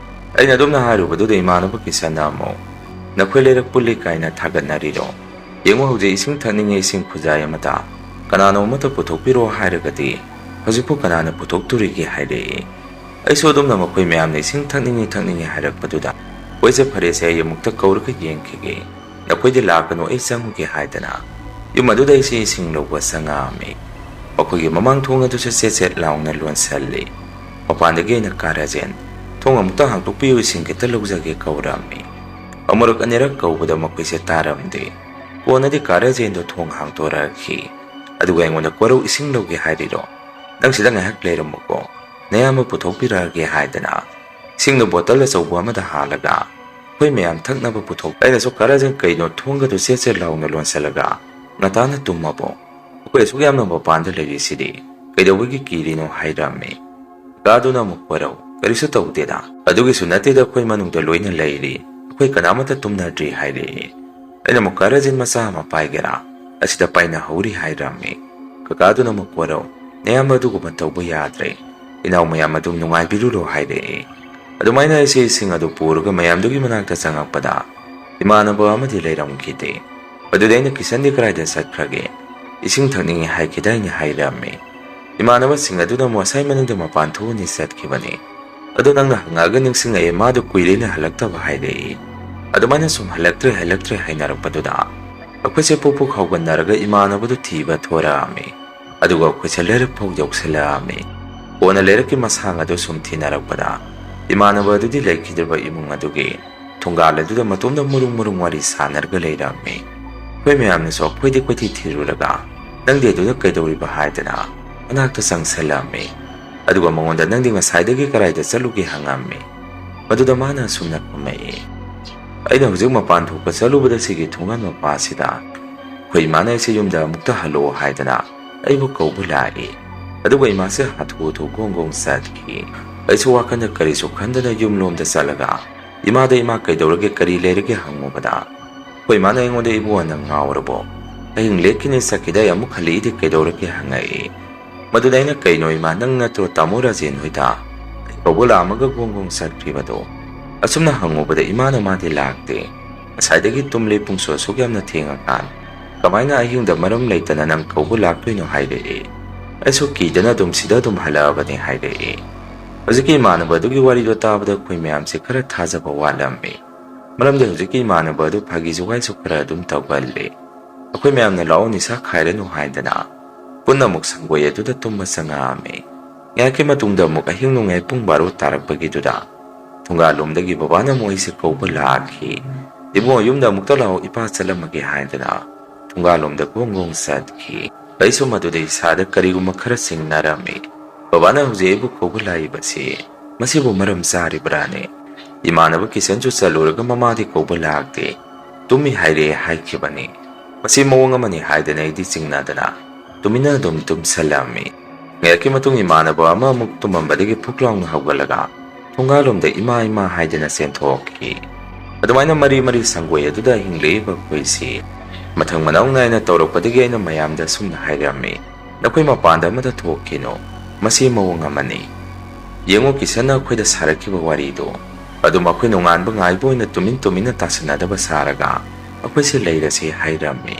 ꯑꯩꯅ ꯑꯗꯨꯝꯅ ꯍꯥꯏꯔꯨꯕꯗꯨꯗ ꯏꯃꯥꯟꯅꯕ ꯀꯤꯁꯟꯅ ꯑꯃꯨꯛ, "ꯅꯈꯣꯏ ꯂꯩꯔꯛ ꯄꯨꯜꯂꯤ ꯀꯥꯏꯅ ꯊꯥꯒꯠꯅꯔꯤꯔꯣ? ꯌꯦꯡꯉꯨ, ꯍꯧꯖꯤꯛ ꯏꯁꯤꯡ ꯊꯛꯅꯤꯡꯉꯦ, ꯏꯁꯤꯡ ꯈꯨꯖꯥꯏ ꯑꯃꯇ ꯀꯅꯥꯅꯣ ꯑꯃꯇ ꯄꯨꯊꯣꯛꯄꯤꯔꯣ ꯍꯥꯏꯔꯒꯗꯤ ꯍꯧꯖꯤꯛꯄꯨ ꯀꯅꯥꯅ ꯄꯨꯊꯣꯛꯇꯣꯔꯤꯒꯦ?" ꯍꯥꯏꯔꯛꯏ꯫ ꯑꯩꯁꯨ ꯑꯗꯨꯝꯅ ꯃꯈꯣꯏ ꯃꯌꯥꯝꯅ ꯏꯁꯤꯡ ꯊꯛꯅꯤꯡꯉꯤ ꯊꯛꯅꯤꯡꯉꯤ ꯍꯥꯏꯔꯛꯄꯗꯨꯗ, "ꯍꯣꯏꯁꯦ, ꯐꯔꯦꯁꯦ, ꯑꯩ ꯑꯃꯨꯛꯇ ꯀꯧꯔꯒ ꯌꯦꯡꯈꯤꯒꯦ, ꯅꯈꯣꯏꯗꯤ ꯂꯥꯛꯀꯅꯨ, ꯑꯩ ꯆꯪꯉꯨꯒꯦ" ꯍꯥꯏꯗꯅ ꯌꯨꯝ ꯑꯗꯨꯗ ꯑꯩꯁꯦ ꯏꯁꯤꯡ ꯂꯧꯕ ꯆꯪꯉꯛꯑꯝꯃꯤ꯫ ꯃꯈꯣꯏꯒꯤ ꯃꯃꯥꯡ ꯊꯣꯡ ꯑꯗꯨꯁꯨ ꯆꯦꯠ ꯆꯦꯠ ꯂꯥꯎꯅ ꯂꯣꯟꯁꯤꯜꯂꯤ꯫ ꯃꯄꯥꯟꯗꯒꯤ ꯑꯩꯅ, "ꯀꯥ ꯔꯥꯖꯦꯟ, ꯊꯣꯡ ꯑꯃꯨꯛꯇ ꯍꯥꯡꯇꯣꯛꯄꯤꯌꯨ, ꯏꯁꯤꯡ ꯈꯤꯇ ꯂꯧꯖꯒꯦ" ꯀꯧꯔꯝꯃꯤ꯫ ꯑꯃꯨꯔꯛ ꯑꯅꯤꯔꯛ ꯀꯧꯕꯗ ꯃꯈꯣꯏꯁꯦ ꯇꯥꯔꯝꯗꯦ꯫ ꯀꯣꯟꯅꯗꯤ ꯀꯥ ꯔꯥꯖꯦꯟꯗꯣ ꯊꯣꯡ ꯍꯥꯡꯗꯣꯔꯛꯈꯤ꯫ ꯑꯗꯨꯒ ꯑꯩꯉꯣꯟꯗ, "ꯀꯣꯔꯧ, ꯏꯁꯤꯡ ꯂꯧꯒꯦ ꯍꯥꯏꯔꯤꯔꯣ? ꯅꯪ ꯁꯤꯗ ꯉꯥꯏꯍꯥꯛ ꯂꯩꯔꯝꯃꯨꯀꯣ, ꯅꯌꯥꯝꯕ ꯄꯨꯊꯣꯛꯄꯤꯔꯛꯑꯒꯦ" ꯍꯥꯏꯗꯅ ꯏꯁꯤꯡꯗꯣ ꯕꯣꯇꯜ ꯑꯆꯧꯕ ꯑꯃꯗ ꯍꯥꯜꯂꯒ ꯑꯩꯈꯣꯏ ꯃꯌꯥꯝ ꯊꯛꯅꯕ ꯄꯨꯊꯣꯛ꯫ ꯑꯩꯅꯁꯨ, "ꯀꯥ ꯔꯥꯖꯦꯟ, ꯀꯩꯅꯣ ꯊꯣꯡꯒꯗꯨ ꯆꯦꯠ ꯆꯦꯠ ꯂꯥꯎꯅ ꯂꯣꯟꯁꯤꯜꯂꯒ ꯉꯇꯥꯅ ꯇꯨꯝꯃꯕꯣ? ꯑꯩꯈꯣꯏ ꯑꯁꯨꯛ ꯌꯥꯝꯅ ꯃꯄꯥꯟꯗ ꯂꯩꯔꯤꯁꯤꯗꯤ ꯀꯩꯗꯧꯕꯒꯤ ꯀꯤꯔꯤꯅꯣ?" ꯍꯥꯏꯔꯝꯃꯤ꯫ ꯀꯥꯗꯨꯅ ꯑꯃꯨꯛ, "ꯀꯣꯔꯧ, ꯀꯔꯤꯁꯨ ꯇꯧꯗꯦꯗ, ꯑꯗꯨꯒꯤꯁꯨ ꯅꯠꯇꯦꯗ, ꯑꯩꯈꯣꯏ ꯃꯅꯨꯡꯗ ꯂꯣꯏꯅ ꯂꯩꯔꯤ, ꯑꯩꯈꯣꯏ ꯀꯅꯥꯃꯠꯇ ꯇꯨꯝꯅꯗ꯭ꯔꯤ" ꯍꯥꯏꯔꯛꯏ꯫ ꯑꯩꯅ ꯑꯃꯨꯛ, "ꯀꯥ ꯔꯥꯖꯦꯟ, ꯃꯆꯥ ꯑꯃ ꯄꯥꯏꯒꯦꯔꯥ? ꯑꯁꯤꯗ ꯄꯥꯏꯅꯍꯧꯔꯤ" ꯍꯥꯏꯔꯝꯃꯤ꯫ ꯀꯀꯥꯗꯨꯅ ꯑꯃꯨꯛ, "ꯀꯣꯔꯧ, ꯅꯌꯥꯝꯕ ꯑꯗꯨꯒꯨꯝꯕ ꯇꯧꯕ ꯌꯥꯗ꯭ꯔꯦ, ꯏꯅꯥꯎ ꯃꯌꯥꯝ ꯑꯗꯨꯝ ꯅꯨꯡꯉꯥꯏꯕꯤꯔꯨꯔꯣ" ꯍꯥꯏꯔꯛꯏ꯫ ꯑꯗꯨꯃꯥꯏꯅ ꯑꯩꯁꯦ ꯏꯁꯤꯡ ꯑꯗꯨ ꯄꯨꯔꯒ ꯃꯌꯥꯝꯗꯨꯒꯤ ꯃꯅꯥꯛꯇ ꯆꯪꯉꯛꯄꯗ ꯏꯃꯥꯟꯅꯕ ꯑꯃꯗꯤ ꯂꯩꯔꯝꯈꯤꯗꯦ꯫ ꯑꯗꯨꯗꯤ ꯑꯩꯅ, "ꯀꯤꯁꯟꯗꯤ ꯀꯗꯥꯏꯗ ꯆꯠꯈ꯭ꯔꯒꯦ? ꯏꯁꯤꯡ ꯊꯛꯅꯤꯡꯉꯦ ꯍꯥꯏꯈꯤꯗꯥꯏꯅꯦ?" ꯍꯥꯏꯔꯝꯃꯤ꯫ ꯏꯃꯥꯟꯅꯕꯁꯤꯡ ꯑꯗꯨꯅ ꯑꯃꯨꯛ, "ꯉꯁꯥꯏ ꯃꯅꯤꯡꯗ ꯃꯄꯥꯟ ꯊꯣꯛꯑꯅꯤ ꯆꯠꯈꯤꯕꯅꯤ꯫ ꯑꯗꯨ ꯅꯪꯅ ꯍꯪꯉꯛꯑꯒ ꯅꯤꯡꯁꯤꯡꯉꯛꯑꯦ, ꯃꯥꯗꯣ ꯀꯨꯏꯔꯦꯅ ꯍꯜꯂꯛꯇꯕ" ꯍꯥꯏꯔꯛꯏ꯫ ꯑꯗꯨꯃꯥꯏꯅ ꯁꯨꯝ "ꯍꯜꯂꯛꯇ꯭ꯔꯦ, ꯍꯜꯂꯛꯇ꯭ꯔꯦ" ꯍꯥꯏꯅꯔꯛꯄꯗꯨꯗ ꯑꯩꯈꯣꯏꯁꯦ ꯄꯨꯛ ꯄꯨꯛ ꯍꯧꯒꯠꯅꯔꯒ ꯏꯃꯥꯟꯅꯕꯗꯨ ꯊꯤꯕ ꯊꯣꯔꯛꯑꯝꯃꯤ꯫ ꯑꯗꯨꯒ ꯑꯩꯈꯣꯏꯁꯦ ꯂꯩꯔꯛ ꯐꯥꯎ ꯌꯧꯁꯤꯜꯂꯛꯑꯝꯃꯤ꯫ ꯀꯣꯟꯅ ꯂꯩꯔꯛꯀꯤ ꯃꯁꯥꯡ ꯑꯗꯨ ꯁꯨꯝ ꯊꯤꯅꯔꯛꯄꯗ ꯏꯃꯥꯟꯅꯕ ꯑꯗꯨꯗꯤ ꯂꯩꯈꯤꯗ꯭ꯔꯕ ꯏꯃꯨꯡ ꯑꯗꯨꯒꯤ ꯊꯣꯡꯒꯥꯜ ꯑꯗꯨꯗ ꯃꯇꯣꯝꯗ ꯃꯔꯨꯝ ꯃꯔꯨꯝ ꯋꯥꯔꯤ ꯁꯥꯟꯅꯔꯒ ꯂꯩꯔꯝꯃꯤ꯫ ꯑꯩꯈꯣꯏ ꯃꯌꯥꯝꯅꯁꯨ ꯑꯩꯈꯣꯏꯗꯤ ꯀꯣꯏꯊꯤ ꯊꯤꯔꯨꯔꯒ, "ꯅꯪꯗꯤ ꯑꯗꯨꯗ ꯀꯩꯗꯧꯔꯤꯕ?" ꯍꯥꯏꯗꯅ ꯃꯅꯥꯛꯇ ꯆꯪꯁꯜꯂꯝꯃꯤ꯫ ꯑꯗꯨꯒ ꯃꯉꯣꯟꯗ, "ꯅꯪꯗꯤ ꯉꯁꯥꯏꯗꯒꯤ ꯀꯗꯥꯏꯗ ꯆꯠꯂꯨꯒꯦ?" ꯍꯪꯉꯝꯃꯤ꯫ ꯃꯗꯨꯗ ꯃꯥꯅ ꯑꯁꯨꯝꯅ ꯈꯨꯝꯃꯛꯏ, "ꯑꯩꯅ ꯍꯧꯖꯤꯛ ꯃꯄꯥꯟ ꯊꯣꯛꯄ ꯆꯠꯂꯨꯕꯗ ꯁꯤꯒꯤ ꯊꯣꯡꯒꯥꯟ ꯃꯄꯥꯁꯤꯗ ꯑꯩꯈꯣꯏ ꯏꯃꯥꯅ ꯑꯩꯁꯦ ꯌꯨꯝꯗ ꯑꯃꯨꯛꯇ ꯍꯜꯂꯛꯑꯣ ꯍꯥꯏꯗꯅ ꯑꯩꯕꯨ ꯀꯧꯕ ꯂꯥꯛꯏ꯫ ꯑꯗꯨꯒ ꯏꯃꯥꯁꯦ ꯍꯥꯊꯨ ꯍꯥꯊꯨ ꯒꯣꯡ ꯒꯣꯡ ꯆꯠꯈꯤ꯫ ꯑꯩꯁꯨ ꯋꯥꯈꯜꯗ ꯀꯔꯤꯁꯨ ꯈꯟꯗꯅ ꯌꯨꯝꯂꯣꯝꯗ ꯆꯠꯂꯒ ꯏꯃꯥꯗ, 'ꯏꯃꯥ, ꯀꯩꯗꯧꯔꯒꯦ, ꯀꯔꯤ ꯂꯩꯔꯒꯦ?' ꯍꯪꯉꯨꯕꯗ ꯑꯩꯈꯣꯏ ꯏꯃꯥꯅ ꯑꯩꯉꯣꯟꯗ, 'ꯏꯕꯨꯡꯉꯣ, ꯅꯪ ꯉꯥꯎꯔꯕꯣ? ꯑꯍꯤꯡ ꯂꯦꯛꯈꯤꯅꯤ ꯆꯠꯈꯤꯗ ꯑꯩ ꯑꯃꯨꯛ ꯍꯜꯂꯛꯏꯗꯤ ꯀꯩꯗꯧꯔꯒꯦ?" ꯍꯪꯉꯛꯏ꯫ ꯃꯗꯨꯗ ꯑꯩꯅ, "ꯀꯩꯅꯣ ꯏꯃꯥ, ꯅꯪ ꯅꯠꯇ꯭ꯔꯣ ꯇꯥꯃꯣ ꯔꯥꯖꯦꯟ ꯍꯣꯏꯗ ꯑꯩ ꯀꯧꯕ ꯂꯥꯛꯑꯝꯃꯒ ꯒꯣꯡ ꯒꯣꯡ ꯆꯠꯈ꯭ꯔꯤꯕꯗꯣ?" ꯑꯁꯨꯝꯅ ꯍꯪꯉꯨꯕꯗ ꯏꯃꯥꯅ ꯃꯥꯗꯤ ꯂꯥꯛꯇꯦ꯫ "ꯉꯁꯥꯏꯗꯒꯤ ꯇꯨꯝꯂꯤ ꯄꯨꯡꯁꯨ ꯑꯁꯨꯛ ꯌꯥꯝꯅ ꯊꯦꯡꯉꯀꯥꯟ ꯀꯃꯥꯏꯅ ꯑꯍꯤꯡꯗ ꯃꯔꯝ ꯂꯩꯇꯅ ꯅꯪ ꯀꯧꯕ ꯂꯥꯛꯇꯣꯏꯅꯣ?" ꯍꯥꯏꯔꯛꯏ꯫ ꯑꯩꯁꯨ ꯀꯤꯗꯅ ꯑꯗꯨꯝ ꯁꯤꯗ ꯑꯗꯨꯝ ꯍꯜꯂꯛꯑꯕꯅꯤ ꯍꯥꯏꯔꯛꯏ꯫ ꯍꯧꯖꯤꯛꯀꯤ ꯏꯃꯥꯟꯅꯕ ꯑꯗꯨꯒꯤ ꯋꯥꯔꯤꯗꯣ ꯇꯥꯕꯗ ꯑꯩꯈꯣꯏ ꯃꯌꯥꯝꯁꯦ ꯈꯔ ꯊꯥꯖꯕ ꯋꯥꯠꯂꯝꯃꯤ꯫ ꯃꯔꯝꯗꯤ ꯍꯧꯖꯤꯛꯀꯤ ꯏꯃꯥꯟꯅꯕ ꯑꯗꯨ ꯐꯥꯒꯤ ꯖꯨꯒꯥꯏꯁꯨ ꯈꯔ ꯑꯗꯨꯝ ꯇꯧꯒꯜꯂꯤ꯫ ꯑꯩꯈꯣꯏ ꯃꯌꯥꯝꯅ "ꯂꯥꯛꯑꯣ, ꯅꯤꯁꯥ ꯈꯥꯏꯔꯅꯨ" ꯍꯥꯏꯗꯅ ꯄꯨꯟꯅ ꯑꯃꯨꯛ ꯁꯪꯒꯣꯏ ꯑꯗꯨꯗ ꯇꯨꯝꯕ ꯆꯪꯉꯛꯑꯝꯃꯤ꯫ ꯉꯥꯏꯍꯥꯛꯀꯤ ꯃꯇꯨꯡꯗ ꯑꯃꯨꯛ ꯑꯍꯤꯡ ꯅꯣꯡꯌꯥꯏ ꯄꯨꯡ ꯕꯥꯔꯣ ꯇꯥꯔꯛꯄꯒꯤꯗꯨꯗ ꯊꯣꯡꯒꯥꯜꯂꯣꯝꯗꯒꯤ ꯕꯕꯥꯅ ꯑꯃꯨꯛ ꯑꯩꯁꯦ ꯀꯧꯕ ꯂꯥꯛꯈꯤ꯫ "ꯏꯕꯨꯡꯉꯣ, ꯌꯨꯝꯗ ꯑꯃꯨꯛꯇ ꯂꯥꯛꯑꯣ, ꯏꯄꯥ ꯆꯠꯂꯝꯃꯒꯦ" ꯍꯥꯏꯗꯅ ꯊꯣꯡꯒꯥꯜꯂꯣꯝꯗ ꯒꯣꯡ ꯒꯣꯡ ꯆꯠꯈꯤ꯫ ꯑꯩꯁꯨ ꯃꯗꯨꯗ ꯏꯁꯥꯗ ꯀꯔꯤꯒꯨꯝꯕ ꯈꯔ ꯆꯤꯡꯅꯔꯝꯃꯤ꯫ ꯕꯕꯥꯅ ꯍꯧꯖꯤꯛ ꯑꯩꯕꯨ ꯀꯧꯕ ꯂꯥꯛꯏꯕꯁꯤ ꯃꯁꯤꯕꯨ ꯃꯔꯝ ꯆꯥꯔꯤꯕ꯭ꯔꯥꯅꯦ? ꯏꯃꯥꯟꯅꯕ ꯀꯤꯁꯟꯁꯨ ꯆꯠꯂꯨꯔꯒ ꯃꯃꯥꯗꯤ ꯀꯧꯕ ꯂꯥꯛꯇꯦ, "ꯇꯨꯝꯃꯤ ꯍꯥꯏꯔꯦ" ꯍꯥꯏꯈꯤꯕꯅꯤ꯫ ꯃꯁꯤ ꯃꯑꯣꯡ ꯑꯃꯅꯤ ꯍꯥꯏꯗꯅ ꯑꯩꯗꯤ ꯆꯤꯡꯅꯗꯅ ꯇꯨꯃꯤꯟꯅ ꯑꯗꯨꯝ ꯇꯨꯝꯁꯜꯂꯝꯃꯤ꯫ ꯉꯥꯏꯍꯥꯛꯀꯤ ꯃꯇꯨꯡ ꯏꯃꯥꯟꯅꯕ ꯑꯃ ꯑꯃꯨꯛ ꯇꯨꯝꯃꯝꯕꯗꯒꯤ ꯐꯨꯛ ꯂꯥꯎꯅ ꯍꯧꯒꯠꯂꯒ ꯊꯣꯡꯒꯥꯜꯂꯣꯝꯗ "ꯏꯃꯥ, ꯏꯃꯥ" ꯍꯥꯏꯗꯅ ꯆꯦꯟꯊꯣꯛꯈꯤ꯫ ꯑꯗꯨꯃꯥꯏꯅ ꯃꯔꯤ ꯃꯔꯤ ꯁꯪꯒꯣꯏ ꯑꯗꯨꯗ ꯑꯍꯤꯡ ꯂꯦꯛꯏꯕ ꯑꯩꯈꯣꯏꯁꯤ ꯃꯊꯪ ꯃꯅꯥꯎ ꯅꯥꯏꯅ ꯇꯧꯔꯛꯄꯗꯒꯤ ꯑꯩꯅ ꯃꯌꯥꯝꯗ ꯑꯁꯨꯝꯅ ꯍꯥꯏꯔꯝꯃꯤ, "ꯅꯈꯣꯏ ꯃꯄꯥꯟꯗ ꯑꯃꯠꯇ ꯊꯣꯛꯈꯤꯅꯨ, ꯃꯁꯤ ꯃꯑꯣꯡ ꯑꯃꯅꯤ꯫ ꯌꯦꯡꯉꯨ, ꯀꯤꯁꯟꯅ ꯑꯩꯈꯣꯏꯗ ꯁꯥꯔꯛꯈꯤꯕ ꯋꯥꯔꯤꯗꯨ ꯑꯗꯨꯝ ꯑꯩꯈꯣꯏ ꯅꯣꯡꯉꯥꯟꯕ ꯉꯥꯏꯕ ꯑꯣꯏꯅ ꯇꯨꯃꯤꯟ ꯇꯨꯃꯤꯟꯅ ꯇꯥꯁꯤꯟꯅꯗꯕ ꯁꯥꯔꯒ ꯑꯩꯈꯣꯏꯁꯦ ꯂꯩꯔꯁꯤ" ꯍꯥꯏꯔꯝꯃꯤ꯫